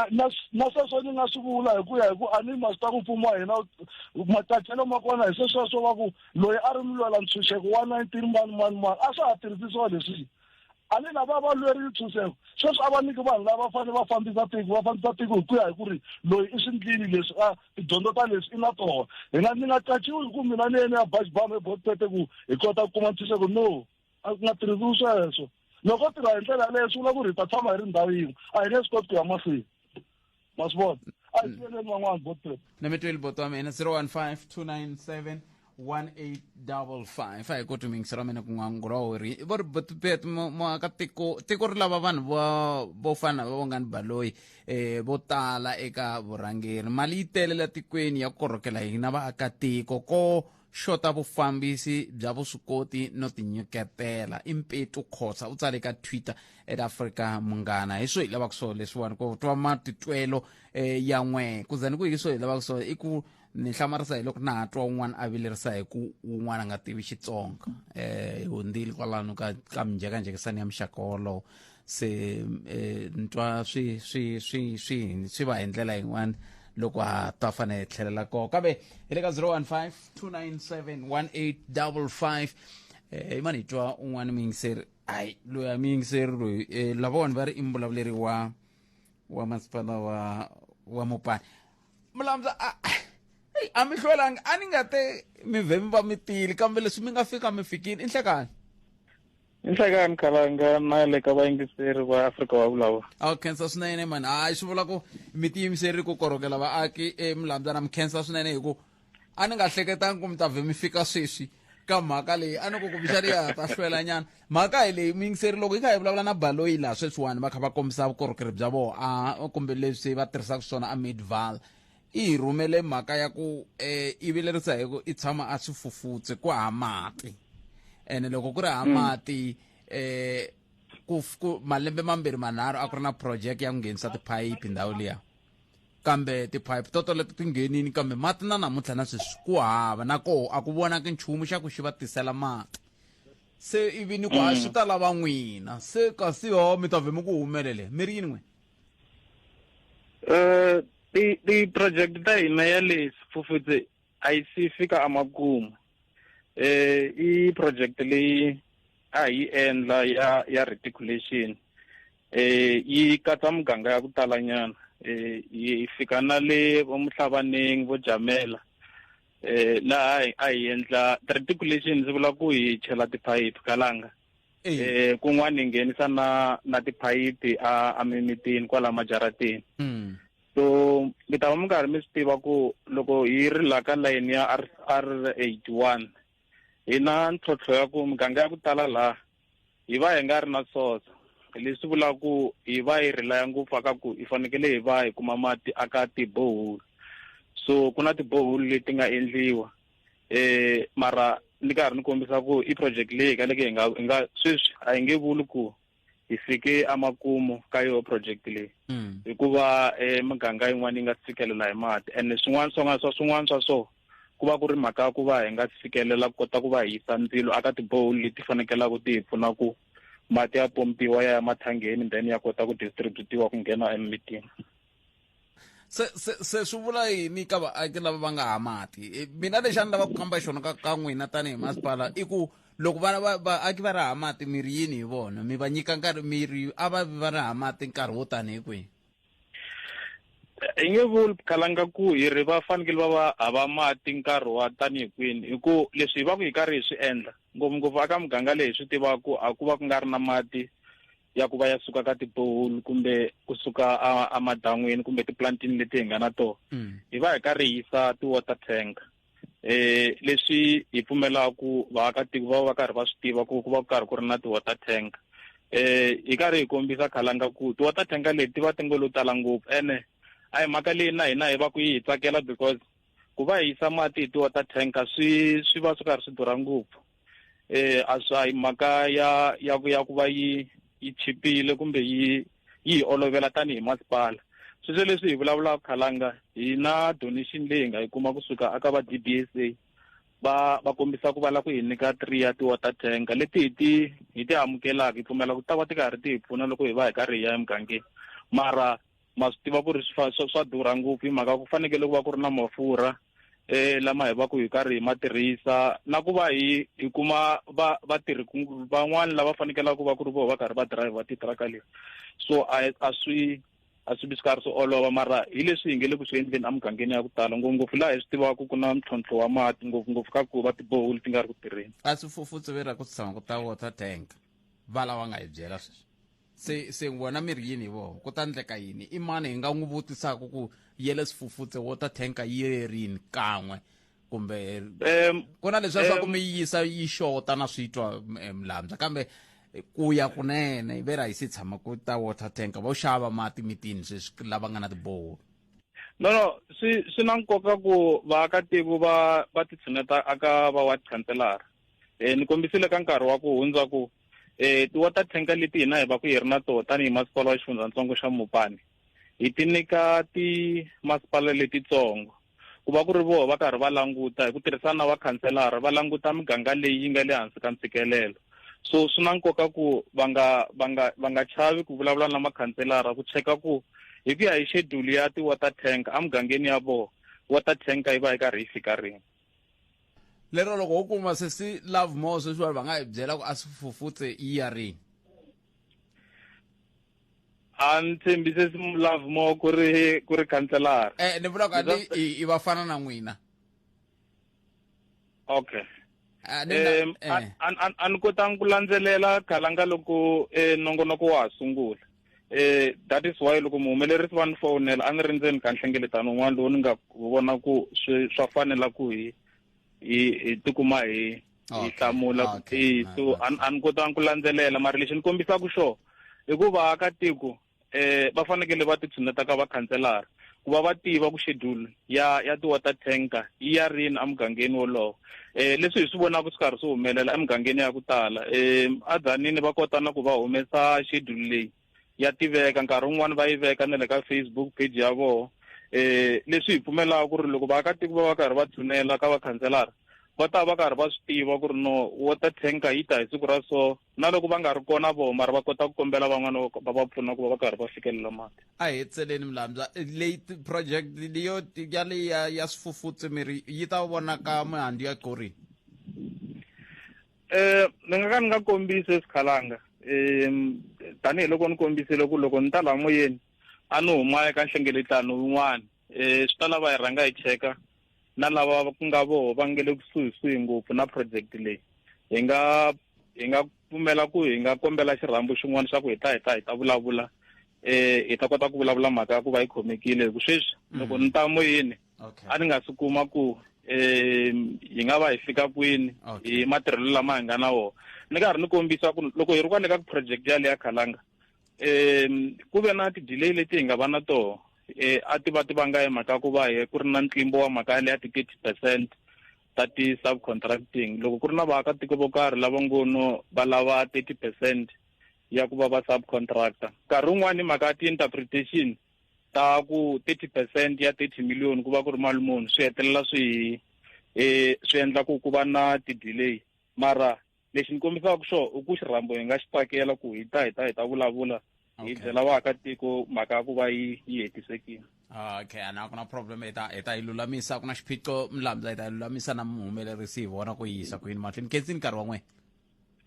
Na sweswo ni nga swi vula hi ku ya hi ku a ni ma swi ta ku mfumo wa hina matacelo ma kona hi swesweswo, va ku loyi a ri mulwela ntshunxeko wa 19 mani mani mani, a swa ha tirhisisiwa leswi. A ni lava va lwerile ntshunxeko, sweswi a va nyiki vanhu lava fanele va fambisa tiko, va fambisa tiko hi ku ya hi ku ri loyi i swi ndlini leswi, a tidyondzo ta leswi i na tona. Hi nga ni nga qachiwi hi ku mina ni yena ya baxibamu eBotpete ku hi kota ku kuma ntshunxeko. No, a ku nga tirhisiwi sweswo. Loko tirha hi ndlela yaleyo, swi vula ku ri hi ta tshama hi ri ndhawu yin'we, a hi nge swi koti ku ya mahlweni, ma swi vona? A hi siveleni van'wana, Botpete. Na mi tweli, buti wa mina. 015 297 1855. A hi koti miyingiselo wa mina ku n'wangula wu ri vo ri Botpet. Muakatiko, tiko ri lava vanhu vo fana na va Bongani Baloyi vo tala eka vurhangeri. Mali yi tele la tikweni ya ku korhokela hina vaakatiko, ko xota vufambisi bya vuswikoti no tinyiketela. I Mpetu Khosa, u tsale ka Twitter @AfricaMunghana. Hi swo hi lavaka swona leswiwani, ku twa matitwelo ya n'we ku za ni ku hi swo hi lavaka swona. I ku ni hlamarisa hi loko na ha twa un'wana a vilerisa hi ku un'wana a nga tivi Xitsonga. Hi hundzile kwalano ka minjhekanjhekisano ya muxaka wolowo. Se ni twa swi va hi ndlela yin'wana loko ha ta fanele hi tlhelela koho, kambe hi le ka 015 297 1855. Imani hi twa un'wana muyingiseri. Hayi, loyi a muyingiseri loyi, lavawani va ri i mbulavuleri wa masipala wa Mopani. Mulamza, a mi hlwelanga, a ni nga te mi vhe mi va mi tile, kambe leswi mi nga fika mi fikile. I nhlekani. Nhlekani, Khalanga, na le ka vayingiseri va Afrika wa Vulavula. A khensa swinene mani. Hayi, swi vula ku mi tiyimiseri ku korhokela vaaki eMulambyana. Mi khensa swinene, hi ku a ni nga hleketangi ku mi ta vhe mi fika sweswi ka mhaka leyi. A ni ku kumbexani ya ha ta hlwela nyana mhaka hi leyi. Muyingiseri, loko hi kha hi vulavula na Baloyi laha sweswiwani, va kha va kombisa vukorhokeri bya vona a kumbe leswi va tirhisaka swona a Midval, i hi rhumele mhaka ya ku i vilerisa hi ku i tshama a swi fufutse ku ha mati, ene loko ku ri ha mati ku malembe mambirhi manharhu a ku ri na project ya ku nghenisa tiphayiphi ndhawu liya, kambe tiphayiphi toto leti ti nghenini, kambe mati na namuntlha na sweswi ku hava, na koho a ku vonaki nchumu xa ku xi va tisela mati. Se ivi ni ku a swi ta lava n'wina, se kasi ho mi ta vhe mi ku humelele mi ri yini n'we? Ti project ta hina ya le Sefufutse a yi si fika amakumu. I project leyi a hi endla ya reticulation, yi katsa muganga ya ku talanyana, yi fika na le vo Muhlavaneng, vo Jamela, laha a hi endla reticulation. Ndzi vula ku hi chela tiphayiphi, Kalanga, kun'wana hi nghenisa na tiphayiphi a mimitini kwala majaratini. So mi ta va mi karhi mi swi tiva ku loko hi ri la ka layeni ya R81, hi na ntlhontlho ya ku miganga ya ku tala laha hi va hi nga ri na source. Leswi vulaka ku hi va hi relaya ngopfu aka ku hi fanekele hi va hi kuma mati aka tiboholi. So ku na tiboholi leti nga endliwa, mara ni karhi ni kombisa ku i project leyi kaleke hi nga sweswi a hi nge vuli ku hi fike amakumu ka yo project leyi, hikuva miganga yin'wana yi nga fikelela hi mati, and swin'wana swa swin'wana swa so. Ku va ku ri mhaka ya ku va hi nga fikelela ku kota ku va hi yisa ndzilo aka tiboholi leti fanekelaka ti hi pfuna ku mati ya pompiwa ya ya mathangeni, then ya kota ku distributiwa ku nghena emimitini. Se swi vula yini ka vaaki lava va nga ha mati? Mina lexi a ni lava ku kamba xona ka n'wina tanihi masipala i ku loko vana va vaaki va ri ha mati, mi ri yini hi vona? Mi va nyika nkarhi, mi ri a va vi va ri ha mati nkarhi wo tanihi kwihi? Hi nge vuli khalanga ku hi ri va fanekele va va hava mati nkarhi wa tanihi kwini, hi ku leswi hi va ku hi karhi hi swi endla ngopfungopfu aka muganga leyi hi swi tivaku a ku va ku nga ri na mati ya ku va ya suka ka tiboholi kumbe kusuka a madan'wini kumbe tiplantini leti hi nga na tona. Hi va hi karhi hi yisa ti-water tank, leswi hi pfumelaku vaakatiko va va karhi va swi tiva ku ku va ku karhi ku ri na ti-water tank. Hi karhi hi kombisa khalanga ku ti-water tank leti ti va ti ngo lo tala ngopfu, ene a hi mhaka leyi na hina hi va ku yi hi tsakela, because ku va hi yisa mati hi ti-water tank swi va swi karhi swi durha ngopfu. A swi a hi mhaka ya ku va yi chipile kumbe yi hi olovela tanihi masipala. Sweswo leswi hi vulavulaka khalanga, hi na donation leyi hi nga yi kuma kusuka aka va DBSA, va kombisa ku va lava ku hi nyika 3 ya ti-water tank leti hi ti amukelaka, hi pfumela ku ta va ti karhi ti hi pfuna loko hi va hi karhi hi ya emugangeni. Mara ma swi tiva ku ri swa durha ngopfu, hi mhaka ku fanekele ku va ku ri na mafurha lama hi va ku hi karhi hi ma tirhisa, na ku va hi kuma va vatirhi van'wani lava fanekelaka ku va ku ri voho va karhi va driver titiraka leti. So a swi vi swi karhi swi olova, mara hi leswi hi nge le ku swi endleni emugangeni ya ku tala, ngopfungopfu laha hi swi tivaka ku na ntlhontlho wa mati, ngopfungopfu ka ku va tiboholi ti nga ri ku tirheni. A swi fufutsi ku tshama ku ta water tank va lava nga hi byela sweswi. Se wena mi ri yini hi vona? Ku ta ndleka yini? I mani hi nga n'wi vutisaka ku yele Swifufutse water tanker yi rini kan'we, kumbe ku na leswiya swa ku mi yisa yi xota na swi twa Mlambya, kambe ku ya kunene ve ra hi se tshama ku ta water tanker vo xava mati mitini sweswi lava nga na tiboholi? No, swi na nkoka ku vaakatiko va ti tshuneta aka va ward councillor. Ni kombisile ka nkarhi wa ku hundza ku ti-water tanker leti hina hi va ku hi ri na toho tanihi masipala wa xifundzatsongo xa Mopani, hi ti nyika timasipala letitsongo ku va ku ri voho va karhi va languta hi ku tirhisana na vakhanselara, va languta miganga leyi yi nga le hansi ka ntshikelelo. So swi na nkoka ku va nga chavi ku vulavula na makhanselara ku cheka ku hi ku ya hi schedule ya ti-water tank emugangeni ya vona, water tank yi va yi karhi yi fika rini. Lero loko wo kuma sesi Love More sweswi, vanhu va nga hi byela ku a swi fufutse yi ya rini? A ni tshembi sesi Love More ku ri khanselara. Ni vula ku a ni i va fana na n'wina. Okay. A ni na- A ni kotangi ku landzelela khalanga loko nongonoko wa ha sungula. That is why loko muhumelerisi va ni fowunela, a ni ri ndzeni ka nhlengeletano wun'wana lowu ni nga vona ku swi swa fanela ku hi tikuma hi hlamula. So a ni kotangi ku landzelela, mara lexi ni kombisaka xona i ku vaakatiko va fanekele va ti tshuneta ka vakhanselara ku va va tiva ku schedule ya ti-water tanker yi ya rini emugangeni wolowo. Leswi hi swi vonaka swi karhi swi humelela emugangeni ya ku tala, adzanini va kota na ku va humesa schedule leyi ya tiveka, nkarhi wun'wani va yi veka na le ka Facebook page ya vona. Leswi hi pfumelaka ku ri loko vaakatiko va va karhi va tshunela ka vakhanselara, va ta va karhi va swi tiva ku ri no, water tanker yi ta hi siku ra so, na loko va nga ri kona voho, mara va kota ku kombela van'wana va va pfuna ku va va karhi va fikelela mati. A hi tseleni, Mlambya, leyi project leyo ya leyi ya Swifufutse, miri yi ta vonaka mihandzu ya korini? Ni nga ka ni nga kombisi swikhalanga, tanihiloko ni kombisile ku loko ni ta laha moyeni a ni huma eka nhlengeletano wun'wana. Swi ta lava hi rhanga hi cheka na lava ku nga voho va nge le kusuhisuhi ngopfu na project leyi. Hi nga pfumela ku hi nga kombela xirhambo xin'wana xa ku hi ta vulavula, hi ta kota ku vulavula mhaka ya ku va yi khomekile, hi ku sweswi loko ni ta moyeni a ni nga swi kuma ku hi nga va hi fika kwini hi matirhelo lama hi nga na wona. Ni karhi ni kombisa ku loko hi ri kwale ka project yaleya khalanga, ku ve na ti-delay leti hi nga va na toho. A ti va ti vanga hi mhaka ku va hi ku ri na ntlimbo wa mhaka yaleya ti-30% ta ti-subcontracting. Loko ku ri na vaakatiko vo karhi lava ngono va lava 30% ya ku va va subcontractor, nkarhi wun'wani mhaka ya ti-interpretation ta ku 30% ya 30 million ku va ku ri mali muni, swi hetelela swi hi Swi endla ku ku va na ti-delay. Mara lexi ni kombisaka xo i ku xirhambo hi nga xi tsakela ku hi ta hi ta hi ta vulavula hi byela vaakatiko mhaka ya ku va yi yi hetisekile. Okay, a ku na problem, hi ta hi ta yi lulamisa, ku na xiphiqo Mlamza, hi ta yi lulamisa na muhumelerisi hi vona ku yi yisa kwini mahlweni. Khensini nkarhi wa n'wina.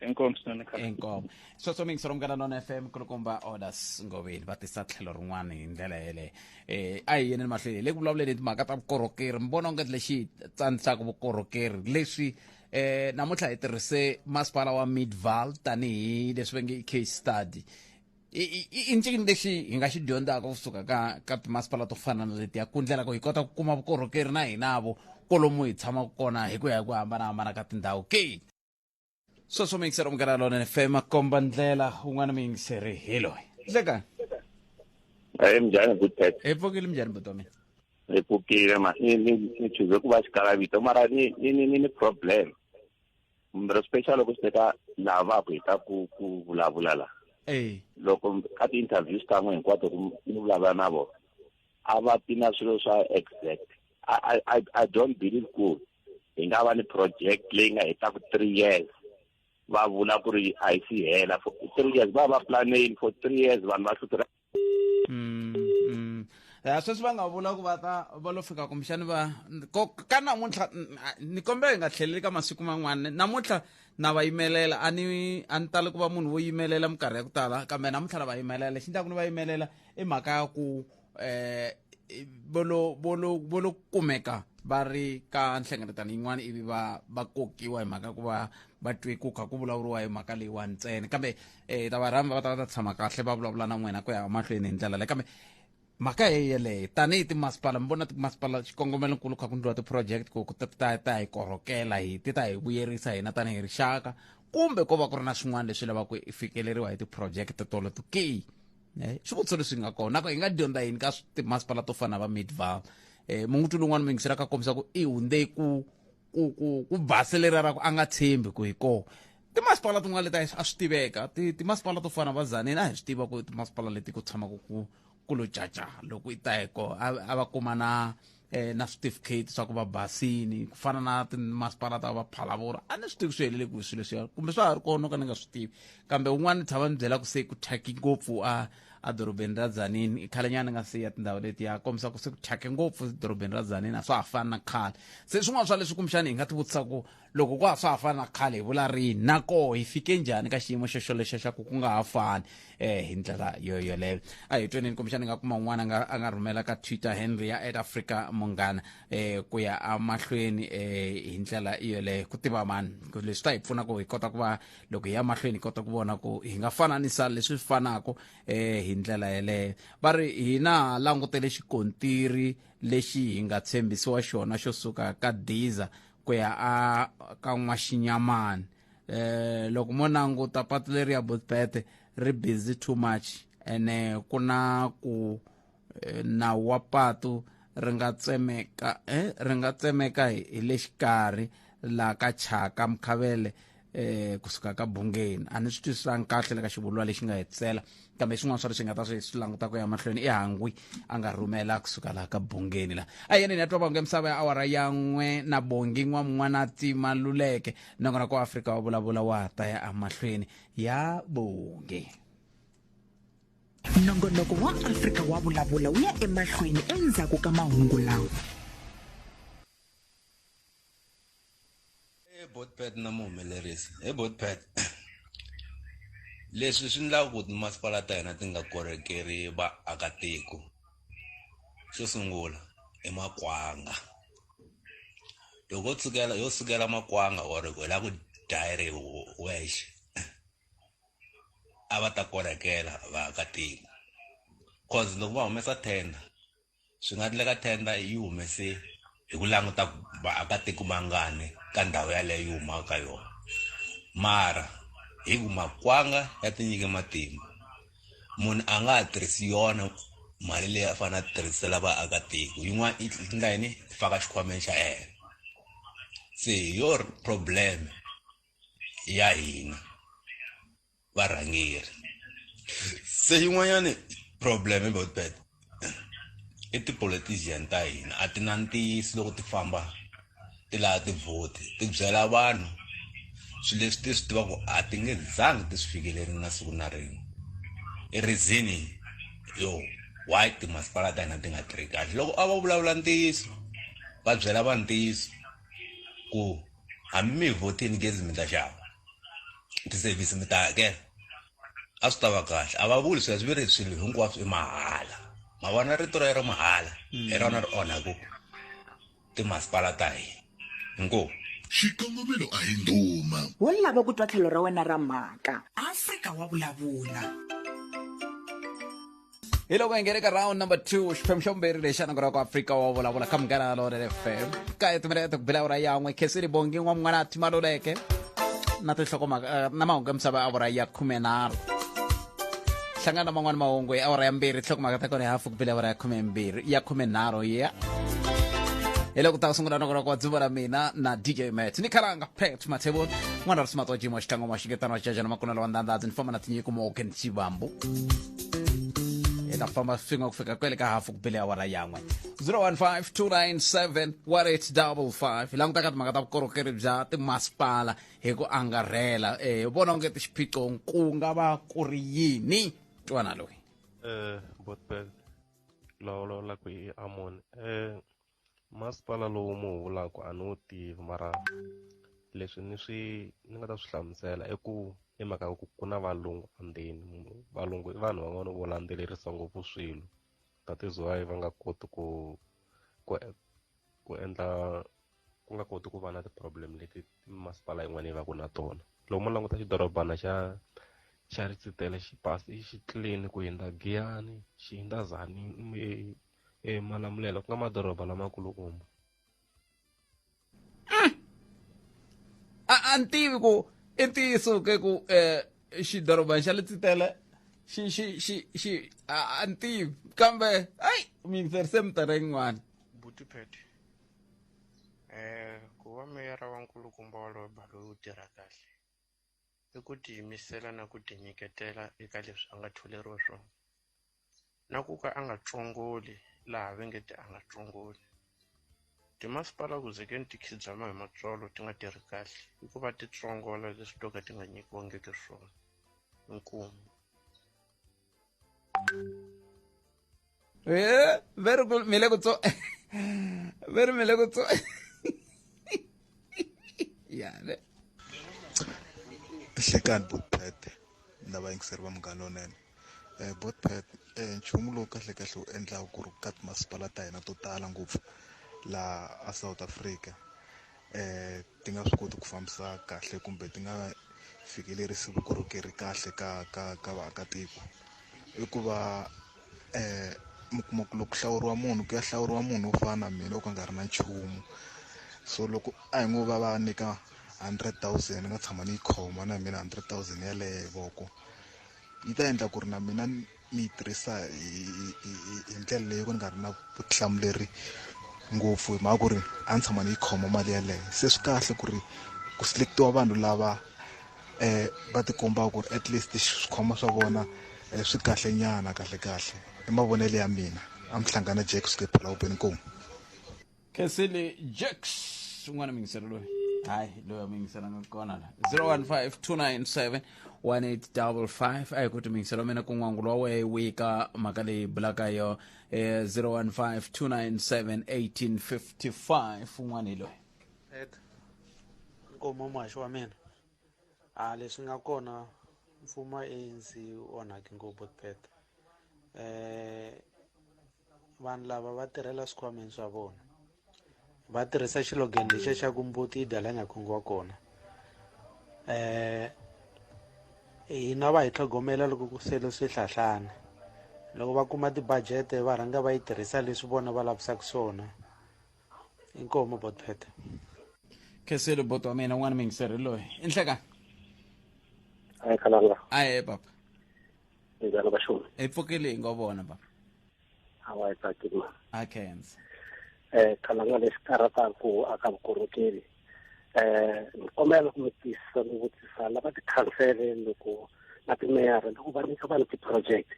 Inkomu swinene khale. Inkomu. Sweswo mingisi Munghana Lonene FM, kulukumba Orders Ngoveni va tisa tlhelo rin'wana hi ndlela yeleyo. A hi yeneni mahlweni hi le ku vulavuleni hi timhaka ta vukorhokeri. Mi vona onge lexi tsanisaka vukorhokeri leswi namuntlha hi tirhise masipala wa Midvaal tanihi leswi va nge i case study. I ncini lexi hi nga xi dyondzaka kusuka ka timasipala to fana na letiya ku ndlela ku hi kota ku kuma vukorhokeri na hinavo kolomu hi tshamaka kona hi ku ya hi ku hambanahambana ka tindhawu ke? Sweswo muyingiseri Munghana Lonene FM, komba ndlela un'wana muyingiseri hi loyi. Nhlekani. Hey, minjhani good pet? Hi pfukile, minjhani buti wa mina? Hi pfukile ma ni chuze ku va xikalavito mara ni problem. Mara special loko swi teka lava ku hi ta ku vulavula la. Loko ka ti-interviews ta n'we hinkwato ku ni vulavula na vona, a va ti na swilo swa exact. I don't believe ku hi nga va ni project leyi nga hetaka 3 years va vula ku ri a yi si hela for 3 years, va planeni for 3 years vanhu va hlupheka. Ya sweswi va nga vula ku va ta va lo fika kumbexani va ka namuntlha, ni kombela hi nga tlheleli ka masiku man'wana. Namuntlha na va yimelela, a ni tali ku va munhu wo yimelela minkarhi ya ku tala, kambe namuntlha na va yimelela. Lexi endlaku ni va yimelela i mhaka ya ku volo kumeka va ri ka nhlengeletano yin'wana ivi va kokiwa hi mhaka ku va twe ku kha ku vulavuriwa hi mhaka leyiwani ntsena. Kambe ta va rhamba va ta va ta tshama kahle va vulavula na n'wina ku ya mahlweni hi ndlela leyi. Kambe mhaka yeleyo tanihi timasipala, mi vona timasipala xikongomelonkulu kha ku ndliwa ti-project ku ta hi korhokela, hi ti ta hi vuyerisa hina tanihi rixaka, kumbe ko va ku ri na swin'wana leswi lavaka ku fikeleriwa hi ti-project toleto ke? Swivutiso leswi nga kona ku hi nga dyondza yini ka timasipala to fana na va Midvaal? Munguti lowun'wana muyingiseri ka kombisa ku i hundze ku baselera ra ku a nga tshembi ku hi koho timasipala tin'wana leti a swi tiveka. Timasipala to fana va Tzaneen a hi swi tiva ku timasipala leti ku tshamaka ku lo caca loko i ta hi koho a va kuma na certificate swa ku va basini, ku fana na timasipala ta va Phalaborwa. A ni swi tivi swi helele ku swilo leswiya kumbe swa ha ri kona ka ni nga swi tivi, kambe un'wana ni tshama ni byela ku se ku thyaki ngopfu a dorobeni ra Tzaneen. I khalenyana ni nga siya tindhawu letiya, kombisa ku se ku thyake ngopfu dorobeni ra Tzaneen, a swa ha fani na khale. Se swin'wana swa leswi kumbexani hi nga ti vutisa ku loko ku a swa ha fani na khale hi vula rini, na koho hi fike njhani ka xiyimo xo xolexo xa ku ku nga ha fani hi ndlela yo yoleyo. A hi tweneni kumbexani nga kuma un'wana a nga rhumela ka Twitter handle ya at Africa Munghana ku ya amahlweni hi ndlela yoleyo ku tiva mani ku leswi ta hi pfuna ku hi kota ku va loko hi ya mahlweni hi kota ku vona ku hi nga fananisa leswi fanaka hi ndlela yeleyo. Va ri hina langutele xikontiri lexi hi nga tshembisiwa xona xo suka ka Diza ku ya a ka N'waxinyamani. Loko mo languta patu leri ya Bothpete ri busy too much, ene ku na ku nawu wa patu ri nga tsemeka ri nga tsemeka hi le xikarhi la ka Chaka Mkhavele kusuka ka Bungeni. A ni swi twisisanga kahle le ka xivulwa lexi nga hetisela, kambe swin'wana swa leswi nga ta swi languta ku ya mahlweni i hangwi a nga rhumela kusuka laha ka Bungeni la. A yeneni ya twa vange misava ya awara ya 1 na Bongi n'wa Tima Luleke nakona ku Afrika wa vulavula wa ta ya emahlweni ya Bongi. Nongonoko wa Afrika wa vulavula wu ya emahlweni endzhaku ka mahungu lawa. Hey, Botpet na muhumelerisi. Hey, Botpet. Leswi swi endlaka ku timasipala ta hina ti nga korhokeri vaakatiko, xo sungula i makwanga. Loko yo sukela makwanga or hi lava ku dya ri wexe, a va ta korhokela vaakatiko. Cause loko va humesa tender, swi nga endleka tender yi humese hi ku languta vaakatiko vangani ka ndhawu yaleyo yi humaka ka yona. Mara hi ku makwanga ya tinyike matimba, munhu a nga ha tirhisi yona mali leyi a fanele a tirhisela vaakatiko, yin'wana i endla yini, faka xikhwameni xa yena. Se hi yo problem ya hina varhangeri. Se yin'wanyani problem hi Botpet i ti-politician ta hina, a ti na ntiyiso loko ti famba ti ti lava tivhoti ti byela vanhu swilo leswi ti swi tivaka a ti nge zangi ti swi fikeleri na siku na rin'we. I reason yo why timasipala ta hina ti nga tirhi kahle. Loko a va vulavula ntiyiso va byela vanhu ntiyiso ku hambi mi hi vhotini gezi mi ta xava ti-service mi ta hakela a swi ta va kahle. A va vuli sweswo, va ri swilo hinkwaswo i mahala. Ma vona rito rero mahala hi rona ri onhaku timasipala ta hina. Inkomu. Xikongomelo a hi ndhuma. Wo lava ku twa tlhelo ra wena ra mhaka. Afrika wa vulavula. Hi loko hi nghene ka round number 2, xiphemu xa vumbirhi lexi xa nako ra ku Afrika wa vulavula ka Munghana Lonene FM. Ka timinete ku bela awara yan'we, Khensile Bongi n'wan'wana Thimaluleke na tinhlokomhaka na mahungu ya misava ya awara ya 13. Hlangana na man'wana mahungu hi awara ya 2, tinhlokomhaka ta kona hi hafu ku bela awara ya 12 ya 13 ya. Hi loko ta sungula noko wa dzuva ra mina na DJ Matt ni khalanga Pat Mathebula n'wana ri simatwa jimo xitlango wa xingetano wa xijajana makunelo wa ndandadzi ni famba na tinyiko Morgan Chivambu. Hi ta famba swin'we ku fika kwele ka hafu ku bele awara yan'we. 015-297-1855. Hi languta ka timhaka ta vukorhokeri bya timasipala hi ku angarhela. Vona onge ti xiphiqo ku nga va ku ri yini? Twana loyi. Botbel lawula ku i Amon. Masipala lowu mu wu vulaka a ni wu tivi, mara leswi ni swi ni nga ta swi hlamusela i ku i mhaka ya ku ku na valungu endzeni. Valungu i vanhu van'wana vo landzelerisa ngopfu swilo, that is why va nga koti ku ku ku endla ku nga koti ku va na ti-problem leti masipala yin'wana yi va ku na tona. Loko mo languta xidorobana xa xa Letsitele xi basi xi clean ku hundza Giyani, xi hundza Tzaneen, Malamulele ku nga madoroba lamakulukumba. A ni tivi ku i ntiyiso ke ku xidorobana xa Letsitele xi xi xi xi a ni tivi, kambe ai mi yingiserise mintirho yin'wana. Buti Pat, ku va meyara wa nkulukumba wa loyi Baloyi u tirha kahle i ku tiyimisela na ku tinyiketela eka leswi a nga tholeriwa swona, na ku ka a nga tsongoli laha va nge te a nga tsongoli. Timasipala ku ze ke ni ti khidzama hi matsolo ti nga tirhi kahle i ku va ti tsongola leswi to ka ti nga nyikiwangiki swona. Inkomu. Very good, mi le ku tso very mi le ku tso ya ne. Nhlekani Botpet na vayingiseri va Munghana Lonene. Botpet, nchumu lowu kahle kahle wu endlaka ku ri ka timasipala ta hina to tala ngopfu laha a South Africa ti nga swi koti ku fambisa kahle kumbe ti nga fikelerisi vukorhokeri kahle ka ka ka vaakatiko, i ku va mi kuma ku loko ku hlawuriwa munhu ku ya hlawuriwa munhu wo fana na mina o ka nga ri na nchumu. So loko a hi ngo va va nyika 100,000 ni nga tshama ni yi khoma na mina 100,000 yaleyo hi voko, yi ta endla ku ri na mina ni yi tirhisa hi ndlela leyi ku ni nga ri na vutihlamuleri ngopfu, hi mhaka ku ri a ni tshama ni yi khoma mali yaleyo. Se swi kahle ku ri ku select-iwa vanhu lava va tikombaka ku ri at least swikhwama swa vona swi kahle nyana kahle kahle. I mavonelo ya mina. A mi hlangana Jack kusuka ePhalaupeni. Inkomu. Khensile Jacks un'wana muyingiseri loyi. Hayi, loyi a muyingisela nga kona la. 015-297-1855. A hi ku ti muyingiselo wa mina ku n'wangulo wa wehe wihi ka mhaka leyi bulaka yo 015-297-1855. Un'wana hi loyi. Ed, nkomo muhaxi wa mina. A leswi nga kona mfumo wa ANC wu onhake ngopfu Botpet. Vanhu lava va tirhela swikhwameni swa vona, va tirhisa xilogeni lexiya xa ku mbuti yi dya la nga khongiwa kona. Hina va hi tlhogomela loko ku sele swihlahlana, loko va kuma tibajete va rhanga va yi tirhisa leswi vona va lavisaka swona. Inkomu Botpet. Khensile bot wa mina, un'wana muyingiseri loyi. I nhlekani. Hayi khalanga. Aye papa. Njhani va xona? Hi pfukile hi ngo vona papa. Hawa hi tsakile ma. A khensa. Khalanga lexi karhataku aka vukorhokeri. Ni kombela ku mi tiyisisa ni vutisa lava tikhansele loko na timeyara loko va nyika vanhu ti-project,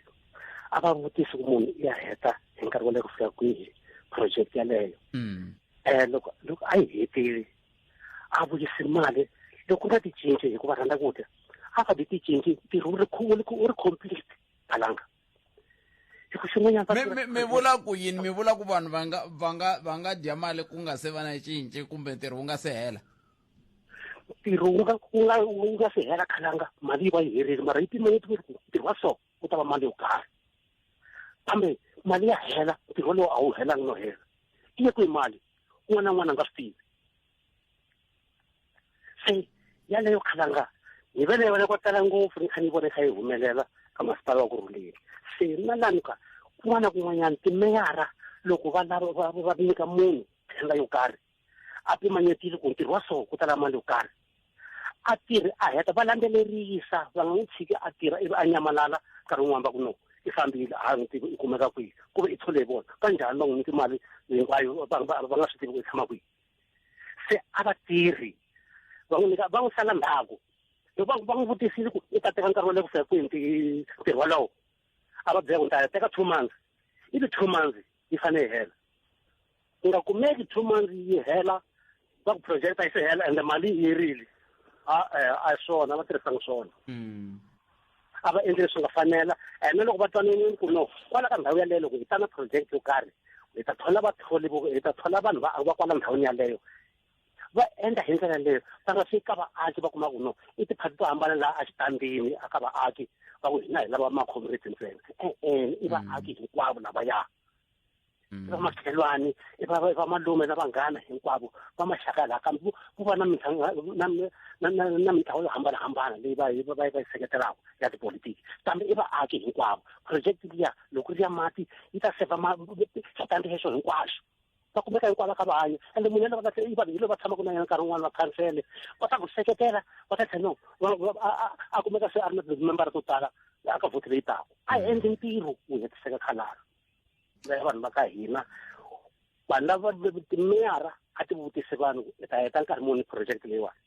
a va vutisi ku munhu i ya heta hi nkarhi wo leha ku fika kwihi project yaleyo. Loko loko a yi hetile a vuyisi mali loko nga ti cinci hikuva rhandza ku dya a va ti cinci ntirho wu ri wu ri complete khalanga. Hi ku xin'wanyana mi vula ku yini? Mi vula ku vanhu va nga va nga va nga dya mali ku nga se va na cinci kumbe ntirho wu nga se hela? Ntirho wu nga wu nga wu nga se hela khalanga, mali yi va yi herile, mara yi pimanyetiwe ku ntirho wa so ku ta va mali yo karhi, kambe mali ya hela, ntirho lowu a wu helangi no hela. I ye kwihi mali? Un'wana na un'wana a nga swi tivi. Se yaleyo khalanga ni ve leyo ko tala ngopfu ni kha ni vona kha yi humelela ka masipala wa Kurhuleni. Se na lani ka kun'wana na kun'wanyana timeyara loko va lava va nyika munhu tender yo karhi, a pimanyetile ku ntirho wa so ku tala mali yo karhi, a tirhi a heta, va landzelerisa, va nga n'wi tshiki a tirha ivi a nyamalala nkarhi wun'wana va ku no i fambile, a n'wi tivi i kumeka kwihi, ku ve i thole hi vona kanjhani, va n'wi nyiki mali hinkwayo va nga swi tivi ku i tshama kwihi. Se a va tirhi va n'wi nyika, va n'wi sala ndzhaku. Loko va n'wi vutisile ku i ta teka nkarhi wo leha ku fika kwihi ntirho walowo, a va byela ku ni ta teka 2 months, ivi 2 months yi fanele yi hela. Ku nga kumeki 2 months yi hela, va ku project a yi se hela ende mali yi herile. A hi swona, a va tirhisanga swona. A va endli leswi nga fanela. Ene loko va twananile ku no kwala ka ndhawu yaleyo loko hi ta na project yo karhi, hi ta thola vatholi vo, hi ta thola vanhu va kwala ndhawini yaleyo, va endla hi ndlela leyo, va nga fiki ka vaaki va kuma ku no i tiphati to hambana laha a xitandini a ka vaaki va ku hina hi lava ma-comrades ntsena. E-e, i vaaki hinkwavo lavaya, i va makhelwani, i va malume na vanghana hinkwavo va maxaka laha, kambe ku va na na mintlawa yo hambanahambana leyi va va yi seketelaka ya tipolitiki, kambe i vaaki hinkwavo. Project liya loko ri ya mati yi ta seva xitandi xexo hinkwaxo, va kumeka hinkwavo ka va hanya. Ende munhu yaloye va ta i vanhu hi loyi va tshamaka na yena nkarhi wun'wani va khansele, va ta ku seketela, va ta tlhela no a kumeka se a ri na timembara to tala a ka vhoti leyi taka. A hi endli ntirho wu hetiseka khalanga ya vanhu va ka hina. Vanhu lava timeyara a ti vutisi vanhu i ta heta nkarhi muni project leyiwani,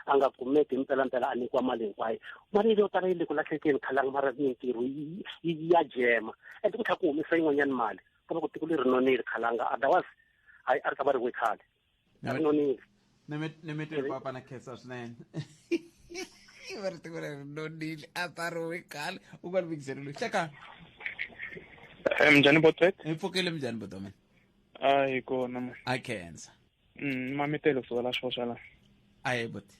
a nga kumeki mpelampela a nyikiwa mali hinkwayo. Mali leyo tala yi le ku lahlekeni khalanga, mara mintirho yi ya jema, ende ku tlhela ku humesa yin'wanyana mali. Kambe ku tiko leri nonile khalanga, otherwise hayi a ri ta va ri we khale, a ri nonile. Ni mi tweni papa na khensa swinene. Va ri tiko leri nonile, a ta ri we khale. U nga ri vekiseli loyi hlekani. Minjhani Botret? Hi pfukile, minjhani Bodomen? A hi kona ma. A khensa. Mamitelo kusuka la Xoxa la. A hi boti.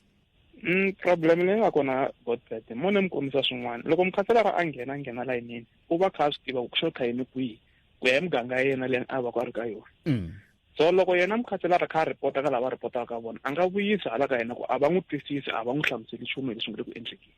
Problem leyi nga kona Botret, mo ni mi kombisa swin'wana. Loko mukhanselara a nghena layinini, u va kha a swi tiva ku xotha yini kwihi, ku ya hi muganga ya yena leyi a va ku a ri ka yona. So loko yena mukhanselara kha a ripota ka lava ripotaka ka vona, a nga vuyisi hala ka yena ku a va n'wi twisisi, a va n'wi hlamuseli nchumu hi leswi nga le ku endlekeni.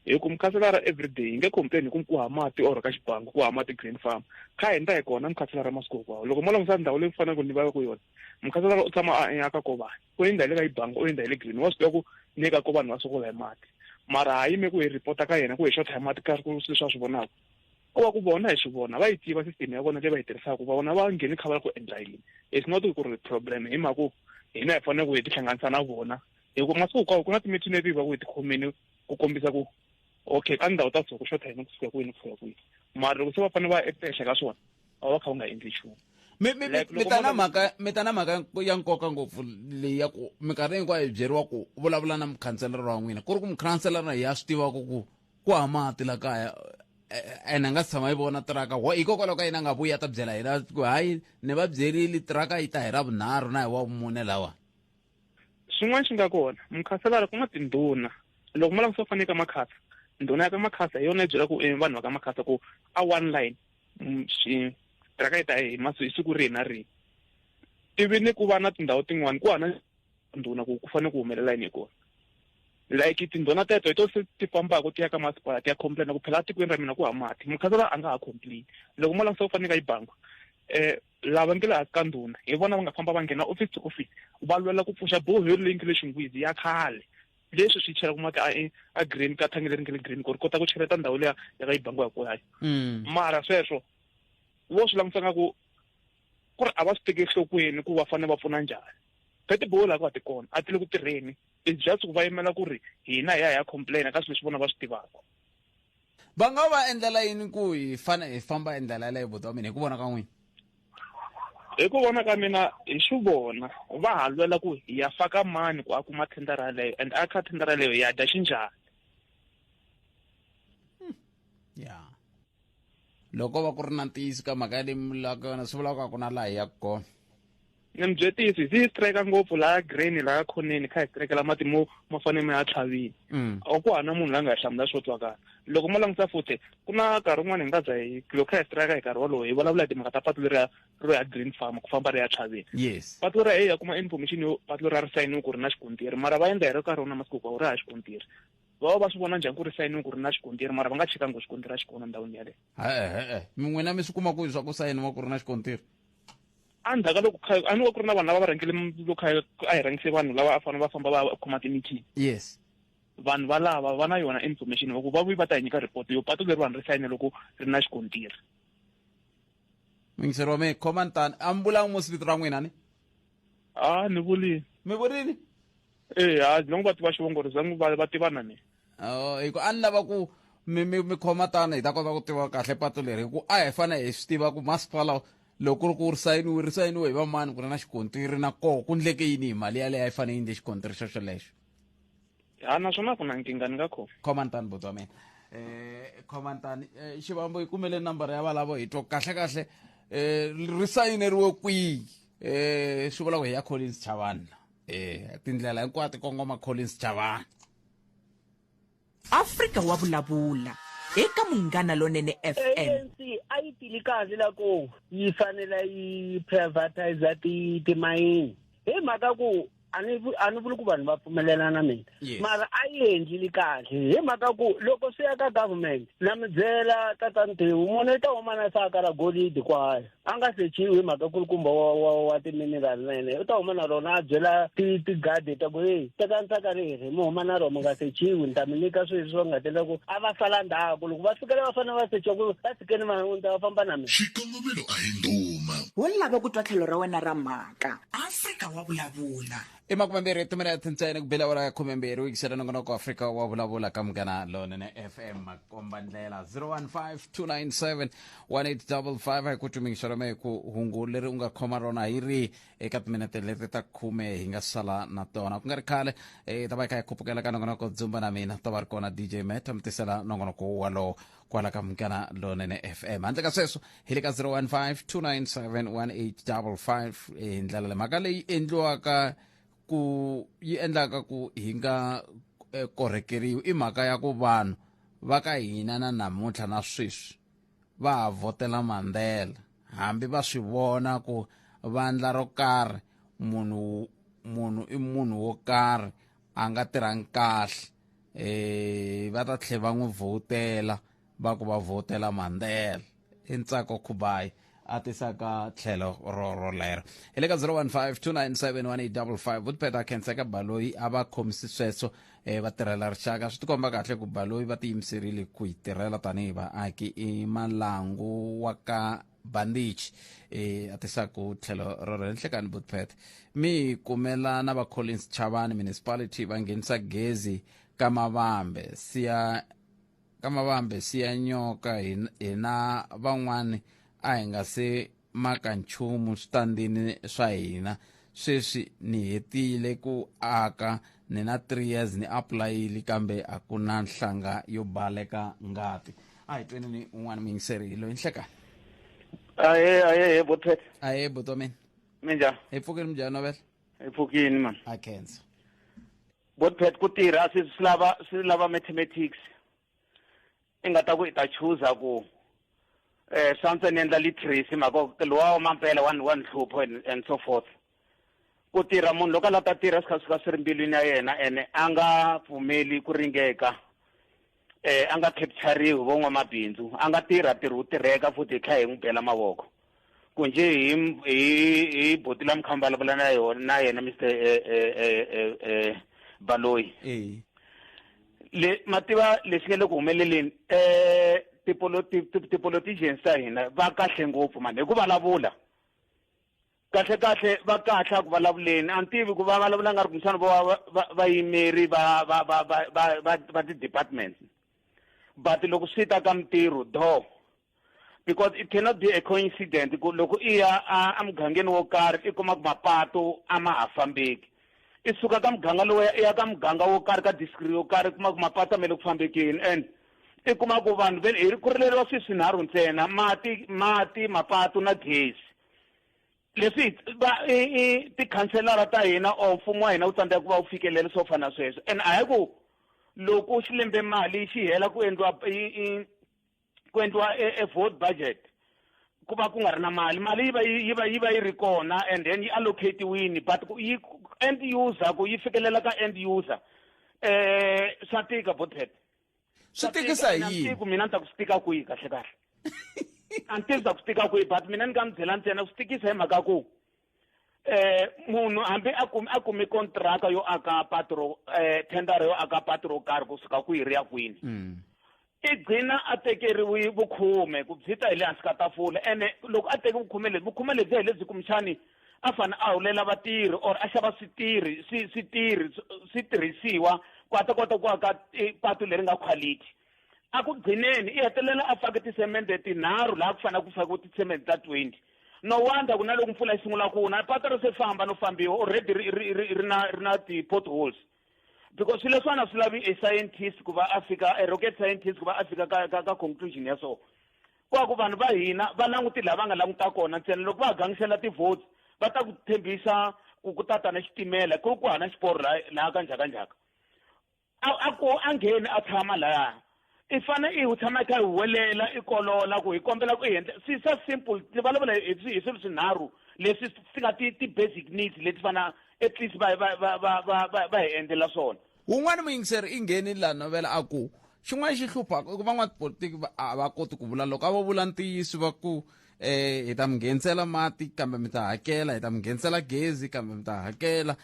Hi ku mukhanselara everyday hi nge complain hi ku ku hava mati or ka xibangu, ku hava mati green farm. Kha hi endla hi kona mukhanselara masiku hinkwawo. Loko mo langusa ndhawu leyi faneleke ni va ku yona, mukhanselara u tshama a ya ka Kovani, u endla hi le ka Ibango, u endla hi le Green, wa swi tiva ku ni ka Kovani va sokola hi mati, mara ha yime ku hi ripota ka yena ku hi xotha hi mati ka ku leswi a swi vonaka. Ku va ku vona hi swi vona, va yi tiva system ya vona leyi va yi tirhisaka, va vona va ngheni kha va ku endla yini. It's not ku ri problem hi mhaka ku hina hi fanele ku hi tihlanganisa na vona, hi ku masiku hinkwawo ku na ti-meeting leti hi va ku hi tikhomeni ku kombisa ku okay ka ndhawu ta so ku xotha yini kusuka kwini kusuka kwini, mara loko se va fanele va ehenhla ka swona a va kha va nga endli nchumu. Mi ta na mhaka, mi ta na mhaka ya nkoka ngopfu leyi ya ku minkarhi hinkwayo hi byeriwa ku vulavula na mukhanselara wa n'wina, ku ri ku mukhanselara ya swi tivaka ku ku hava mati la kaya, ene a nga si tshama yi vona tiraka. Hikokwalaho ka yena a nga vuyi a ta byela hina ku hayi ni va byerile tiraka yi ta hi ra vunharhu na hi wa vumune lawa. Xin'wana xi nga kona, mukhanselara ku na tindhuna. Loko mo langusa ku fanele ka Makhasa, ndhuna ya ka Makhasa hi yona yi byelaka vanhu va ka Makhasa ku a one line tiraka yi ta hi hi siku rihi na rihi. Ivi ni ku va na tindhawu tin'wani ku hava na ndhuna ku ku fanele ku humelela yini hi kona. Like tindhuna teto hi to se ti fambaka ti ya ka masipala ti ya complain ku phela etikweni ra mina ku hava mati, mukhanselara a nga ha complain. Loko mo langusa ku fanele ka Ibango, lava nge le hansi ka ndhuna hi vona va nga famba va nghena office to office va lwela ku pfuxa borehole leyi nge le Xingwizi ya khale, leswi swi chelaka mati a green ka thangi leri nge le green ku ri kota ku cheleta ndhawu liya ya ka Ibango hinkwayo. Mara sweswo vo swi langusa nga ku ku ri a va swi teki enhlokweni ku va fanele va pfuna njhani. Phela tiborehole a ku ha ti kona, a ti le ku tirheni, it's just ku va yimela ku ri hina hi ya hi ya complain ka swilo leswi vona va swi tivaka. Va nga va endlela yini ku hi fane hi famba hi ndlela yaleyo, buti wa mina, hi ku vona ka n'wina? Hi ku vona ka mina hi swi vona va ha lwela ku hi ya faka mani ku a kuma thendara yaleyo and a kha thendara yaleyo ya dya xinjhani. Ya loko va ku ri na ntiyiso ka mhaka ya leyi mi vulaka yona swi vula ku a ku na laha hi yaka kona. Ni mi byetisi hi si strike ngopfu laha grain laha khoneni kha hi strekela mati mo ma fanele ma ya tlhavini. A ku hana munhu la nga hi hlamula swo twakala. Loko mo langutisa futhi ku na nkarhi wun'wana hi nga za hi loko kha hi strike hi nkarhi wolowo hi vulavula hi timhaka ta patu leriya ro ya green farm ku famba ri ya tlhavini. Yes. Patu leriya hi ya kuma information yo patu leriya ri sayiniwe ku ri na xikontiri mara va endla hi ri ka rona masiku hinkwawo ri hava xikontiri. Va va va swi vona njhani ku ri sayiniwe ku ri na xikontiri mara va nga chekanga ku xikontiri a xi kona ndhawini yaleyo. E-e mi n'wina mi swi kuma kwihi swa ku sayiniwa ku ri na xikontiri? Endzhaku ka loko kha a ni va ku ri na vanhu lava va rhangele loko a hi rhangise vanhu lava a fanele va famba va khoma ti-meeting. Yes. Vanhu valava va na yona information va ku va vuyi va ta hi nyika report yo patu leriwani ri sayine loko ri na xikontiri. Muyingiseri wa mina khoma ntani a mi vulanga musi vito ra n'wina ni? A ni vulini. Mi vurini? E ha loko va tiva xivongo ri zangu va tiva na mina. Oh, hi ku a ni lava ku mi mi mi khoma tani hi ta kota ku tiva kahle patu leri hi ku a hi fanele hi swi tiva ku masipala loko ri ku ri sayiniwe ri sayiniwe hi vamani ku ri na xikontiri na koho ku ndleke yini hi mali yaleyo a yi fanele yi endle xikontiri xo xolexo. Ha naswona ku na nkingha ni nga khoma. Khoma ntani buti wa mina. Khoma ntani xivambo hi kumele nambara ya valavo hi twa kahle kahle ri sayineriwe kwihi swi vula ku hi ya Collins Chavani tindlela hinkwato kongoma Collins Chavani. Afrika wa vulavula eka Munghana Lonene FM. ANC a yi tili kahle la ku yi fanele yi privatize timayini hi mhaka ku a ni vuli ku vanhu va pfumelelana mina mara a yi endlile kahle hi mhaka ku loko swi ya ka government na mi byela tata Ntiwu munhu i ta huma na saka ra golidi kwaya a nga sechiwi hi mhaka kulukumba wa timineral nene u ta huma na rona a byela tigadi ta ku hey tekani saka reri mi huma na rona mi nga sechiwi ni ta mi nyika swilo leswi va nga tendla ku a va sala ndzhaku loko va fikela va fanele va sechiwa ku va tshikeni va ta va famba na mina. Xikongomelo a hi ndhuma. Wo lava ku twa tlhelo ra wena ra mhaka. Afrika wa vulavula. I makumembirhi timinete ntsena ku bela awara ya khumembirhi u yingisela nongonoko Afrika wa vulavula ka Munghana Lonene FM makomba ndlela 015 297 1855 hi ku twi me ku hungu leri u nga khoma rona hi ri eka timinete leti ta khume hi nga sala na tona ku nga ri khale ta va hi kha hi khupukela ka nongonoko dzumba na mina ta va ri kona DJ Matt mi tisela nongonoko walowo kwala ka Munghana Lonene FM handle ka sweswo hi le ka 015 297 1855 hi ndlela leyi mhaka leyi endliwaka ku yi endlaka ku hi nga korhekeriwi i mhaka ya ku vanhu va ka hina na namuntlha na sweswi va ha vhotela Mandela hambi va swi vona ku vandla ro karhi munhu munhu i munhu wo karhi a nga tirhangi kahle va ta tlhela va n'wi vhotela va ku va vhotela Mandela i Ntsako Khubayi a tisaka tlhelo ro rolero hi le ka 015 297 1855 Vutpeta khenseka Baloyi a va khomisi sweswo va tirhela rixaka swi tikomba kahle ku Baloyi va tiyimiserile ku yi tirhela tanihi vaaki i Malangu wa ka Bandichi a tisaku tlhelo rero nhlekani Butpet mi kumela na va Collins Chavani municipality va nghenisa gezi ka Mavambe siya ka Mavambe siya nyoka hina van'wani a hi nga se maka nchumu switandini swa hina sweswi ni hetile ku aka ni na 3 years ni applyile kambe a ku na nhlanga yo baleka ngati a hi tweni un'wana muyingiseri loyi nhlekani ahe ahe he botpet ahe buti wa mina minjhani hi pfukile minjhani novela hi pfukini man a khensa botpet ku tirha swi lava mathematics i nga ta ku i ta chuza ku swa ntsena ni endla literacy mhaka lowa wa mampela wa nhlupho and so forth ku tirha munhu loko a lava ta tirha swi kha swi ka swi ri mbilwini ya yena ene a nga pfumeli ku ringeka a nga capturiwi von'wamabindzu a nga tirha ntirho wu tirheka futhi hi tlhela hi n'wi bela mavoko ku njhe hi buti la mi kha mi vulavula na yona na yena Mr Baloyi le mativa lexi nga le ku humeleleni tipoloticians ta hina va kahle ngopfu mani hi ku vulavula kahle kahle va kahle a ku vulavuleni a ni tivi ku va vulavula nga ri kumbexana vo vayimeri va va va va va va va ti-departments but loko swi ta ka mintirho do Because it cannot be a coincidence ku loko i ya emugangeni wo karhi i kuma ku mapatu a ma ha fambeki. I suka ka muganga lowu i ya ka muganga wo karhi ka district yo karhi i kuma ku mapatu a ma le ku fambekeni, and i kuma ku vanhu ve hi ku rileriwa swilo swinharhu ntsena, mati, mati, mapatu na gezi. Leswi va i i tikhanselara ta hina or mfumo wa hina wu tsandzeka ku va wu fikelela swo fana na sweswo. And a hi ku loko xi lembe mali xi hela ku endliwa i ku endliwa e vote budget ku va ku nga ri na mali, mali yi va yi va yi va yi ri kona and then yi allocate-wini, but ku yi end user ku yi fikelela ka end user swa tika botpet. Swi tikisa hi yini? Ku mina ni ta ku swi tika kwihi kahle kahle? A ni tivi ta ku swi tika kwihi, but mina ni nga mi byela ntsena ku swi tikisa hi mhaka ku munhu hambi a kumi a kumi kontraka yo aka patu ro tendara yo aka patu ro karhi kusuka kwihi ri ya kwini, i gcina a tekeriwi vukhume ku byi ta hi le hansi ka tafula. Ene loko a teke vukhume lebyi, vukhume lebyi hi lebyi kumbexani a fane a holela vatirhi or a xava switirhi switirhi switirhisiwa ku a ta kota ku aka patu leri nga quality. A ku gcineni i hetelela a fake tisemende tinharhu laha ku fanele ku fakiwe tisemende ta 20. No wonder ku na loko mpfula yi sungula ku na, patu ri se famba no fambiwa already ri ri ri ri na ri na ti-potholes, because swilo leswiwani a swi lavi a scientist ku va a fika, a rocket scientist ku va a fika ka conclusion ya so. Kwa ku vanhu va hina va languti laha va nga languta kona ntsena. Loko va ha gangisela ti-votes va ta ku tshembisa ku ku ta ta na xitimela, ku ku hana xiporo laha laha ka njhakanjhaka. A ku a ngheni a tshama laya, i fane i tshama i kha i huwelela i kolola ku hi kombela ku i endla swi swa simple. Ni vulavula hi swilo swinharhu leswi swi nga ti-basic needs leti fana at least va va va va va va va hi endlela swona. Wun'wani muyingiseri i ngheni laha novela a ku xin'wana xi hluphaka i ku van'watipolitiki a va koti ku vula. Loko a vo vula ntiyiso va ku hi ta mi nghenisela mati kambe mi ta hakela, hi ta mi nghenisela gezi kambe mi ta hakela,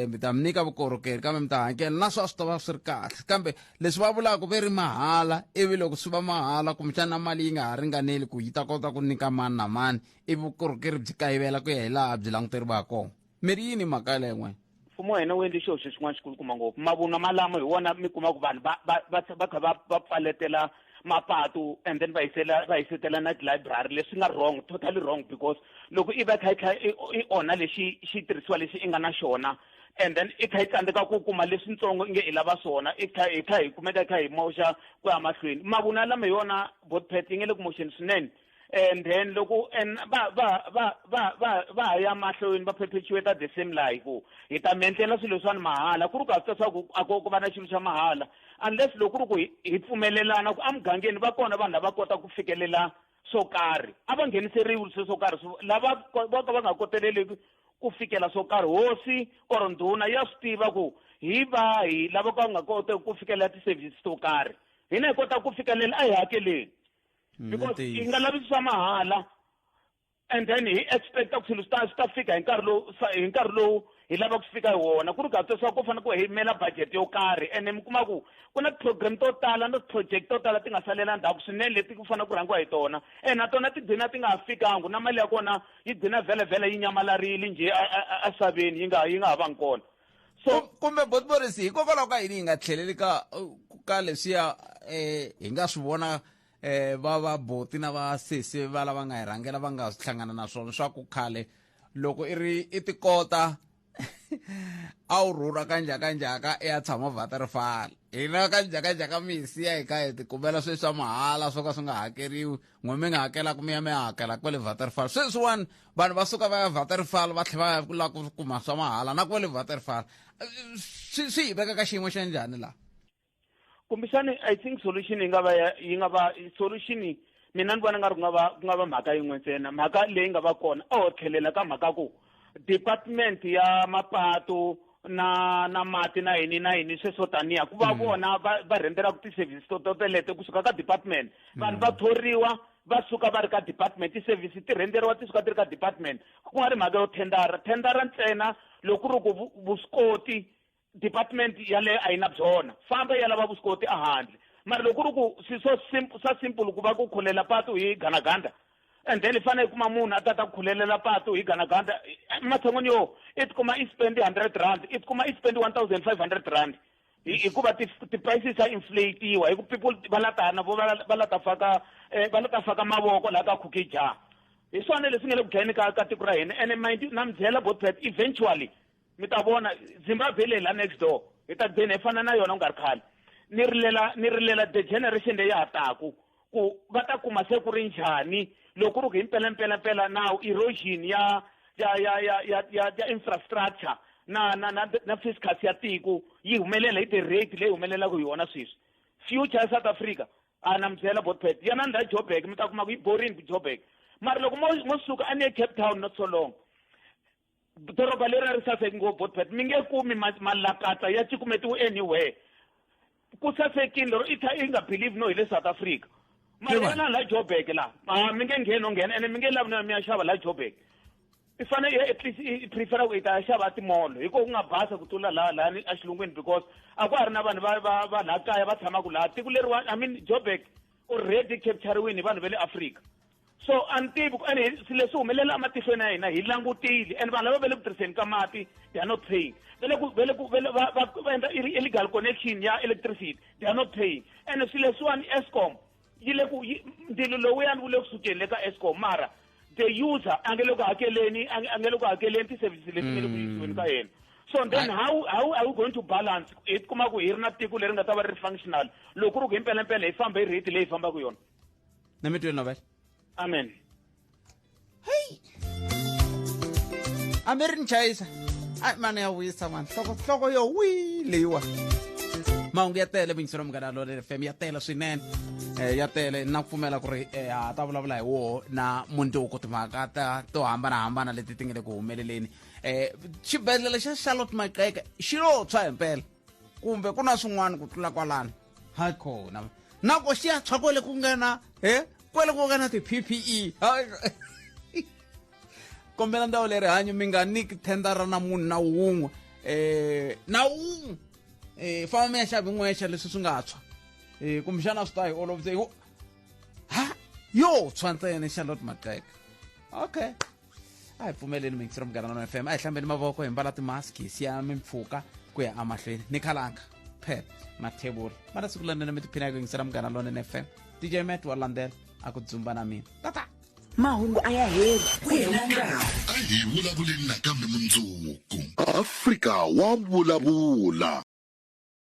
mi ta mi nyika vukorhokeri kambe mi ta hakela, na swo a swi ta va swi ri kahle. Kambe leswi va vulaka ve ri mahala, ivi loko swi va mahala kumbexana na mali yi nga ha ringaneli ku yi ta kota ku nyika mani na mani, ivi vukorhokeri byi kayivela ku ya hi laha byi languteriwaka kona. Mi ri yini mhaka yaleyo n'wina? Mfumo wa hina wu endle xihoxo xin'wana xikulukumba ngopfu. Mavunwa malamo hi wona mi kuma ku vanhu va va va va kha va va pfaletela mapatu and then va hisela va hisetela na ti-library, leswi nga wrong, totally wrong, because loko i va kha i kha i onha lexi xitirhisiwa lexi i nga na xona and then i kha i tsandzeka ku kuma leswintsongo i nge i lava swona, i kha hi kha hi kumeka hi kha hi moxa ku ya mahlweni. Mavunwa lama hi yona botpet yi nge le ku moxeni swinene. And then loko and va va va va va va ha ya mahlweni va perpetuate the same lie ku hi ta mi endlela swilo leswiwani mahala, ku ri ku ha swi tiva swa ku a ko ku va na xilo xa mahala unless loko ku ri ku hi pfumelelana ku emugangeni va kona vanhu lava kotaka ku fikelela swo karhi, a va ngheniseriwi swilo swo karhi lava va ka va nga koteleleki ku fikela swo karhi. Hosi or ndhuna ya swi tiva ku hi vahi lava ka nga koteki ku fikelela ti-services to karhi, hina hi kota ku fikelela, a hi hakeleni. Because hi nga lavi swa mahala and then hi expecta ku swilo swi ta fika hi nkarhi lowu hi nkarhi lowu hi lavaka swi fika hi wona, ku ri ka swa ku fanele ku hi yimela budget yo karhi. Ene mi kuma ku ku na ti-program to tala na ti-project to tala ti nga salela ndzhaku swinene leti ku fanele ku rhangiwa hi tona, ene na tona ti gcina ti nga ha fikangi, na mali ya kona yi gcina vhele vhele yi nyamalarile njhe esaveni, yi nga yi nga ha vangi kona. So kumbe Botboris, hikokwalaho ka yini hi nga tlheleli ka leswiya hi nga swi vona va va boti na va sesi va lava nga hi rhangela va nga hlangana na swona swa ku khale loko i ri i tikota a wu rhurha ka njhakanjhaka i ya tshama Waterfall, hina ka njhakanjhaka mi hi siya hi kha hi tikumela sweswi swa mahala swo ka swi nga hakeriwi, n'we mi nga hakelaka mi ya mi ya hakela kwale Waterfall. Sweswiwani vanhu va suka va ya Waterfall va tlhela va ya lava ku kuma swa mahala na kwale Waterfall. Swi hi veka ka xiyimo xa njhani laha? Kumbexani I think solution yi nga va yi nga va solution, mina ni vona nga ri ku nga va ku nga va mhaka yin'we ntsena. Mhaka leyi nga va kona o tlhelela ka mhaka ku department ya mapatu na mati na yini na yini sweswo taniya ku va vona va rhendelaka ti-service to teleto kusuka ka department, vanhu va thoriwa va suka va ri ka department, ti-service ti rhenderiwa ti suka ti ri ka department, ku nga ri mhaka yo thendara ntsena. Loko ku ri ku vuswikoti department yaleyo a yi na byona, famba ya lava vuswikoti ehandle. Mara loko ku ri ku swi swo swa simple ku va ku khulela patu hi ganaganda and then i fanele i kuma munhu a ta ta ku khulelela patu hi ganaganda, ematshan'wini yo i tikuma i spend 100 rand, i tikuma i spend 1500 rand. Hikuva ti-prices ta inflatiwa hi ku people va la ta na vo va la ta faka va la ta faka mavoko laha ka cookie jar. Hi swona leswi nga le ku dlayeni ka tiko ra hina. Ene mind na mi byela Botpet, eventually mi ta vona Zimbabwe leyi la next door, hi ta gcina hi fana na yona ku nga ri khale. Ni rilela the generation leyi ya ha taku ku va ta kuma se ku ri njhani loko ku ri ku hi mpela mpela mpela now erosion ya ya ya ya ya ya ya infrastructure na na na na fiscus ya tiko yi humelela hi the rate leyi humelelaka hi yona sweswi. Future ya South Africa, a na mi byela Botpet, yana ni la Joburg mi ta kuma ku yi boring Joburg, mara loko mo suka a ni ye Cape Town not so long, doroba leri a ri saseki ngopfu Botpet, mi nge kumi malakatsa ya cukumetiwe anywhere, ku sasekile lero i tlha i nga believe no hi le South Africa. Mara yana la Joburg la, a mi nge ngheni no nghena, ene mi nge lavi no mi ya xava la Joburg. I fanele i at least i prefera ku i ta ya xava timall hi ku nga basa ku tlula laha lahani exilungwini, because a ku ha ri na vanhu va laha kaya va tshamaka laha tiko leriwani. I mean, Joburg already capturiwini hi vanhu va le Africa, so a ni tivi ku ene swilo leswi humelela ematihlweni ya hina hi langutile. And vanhu lava va le ku tirhiseni ka mati, they are not paying, va le ku va le ku va le va va endla illegal connection ya electricity, they are not paying. And swilo leswiwani Eskom yi le ku ndzilo lowuyani wu le kusukeni le ka Eskom, mara the user a nge le ku hakeleni, a nge le ku hakeleni ti-services leti nge le ku yisiweni ka yena. So then how are we going to balance hi kuma ku hi ri na tiko leri nga ta va ri functional loko ku ri ku hi mpelampela hi famba hi rate leyi hi fambaka yona? Na mi twile, Novela. Amen. Hey, a mi ri ni chayisa, ai mani ya wisa mani, nhloko yo wi leyiwa. Mahungu ya tele, mingiselo Munghana Lonene FM ya tele swinene, ya tele na ku pfumela ku ri ha ta vulavula hi woho na mundzuku timhaka ta to hambanahambana leti ti nga le ku humeleleni. Xibedhlele xa Charlotte Maxeke xi lo tshwa hi mpela kumbe ku na swin'wana ku tlula kwalano? Hayi khona na ko xi ya tshwa kwele ku nga na kwele ku nga na ti-PPE. Kombela ndzawulo ya rihanyo mi nga nyiki thendara na munhu na wun'we, na wun'we, famba mi ya xava n'wexa leswi swi nga tshwa, kumbexana swi ta hi olovise ha yo tshwa ntsena Charlotte Maxeke. Okay, a hi pfumeleni mixero Munghana na FM, a hi hlambeni mavoko, hi mbala timaski, hi siya mimpfhuka ku ya emahlweni ni khalanga pet mathebula mana siku lanene mi tiphina ku yingisela Munghana Lonene FM. DJ Mat wa landzela a ku dzumba na mina tata. Mahungu a ya heli ku hela nkarhi. A hi vulavuleni nakambe mundzuku. Afrika wa vulavula.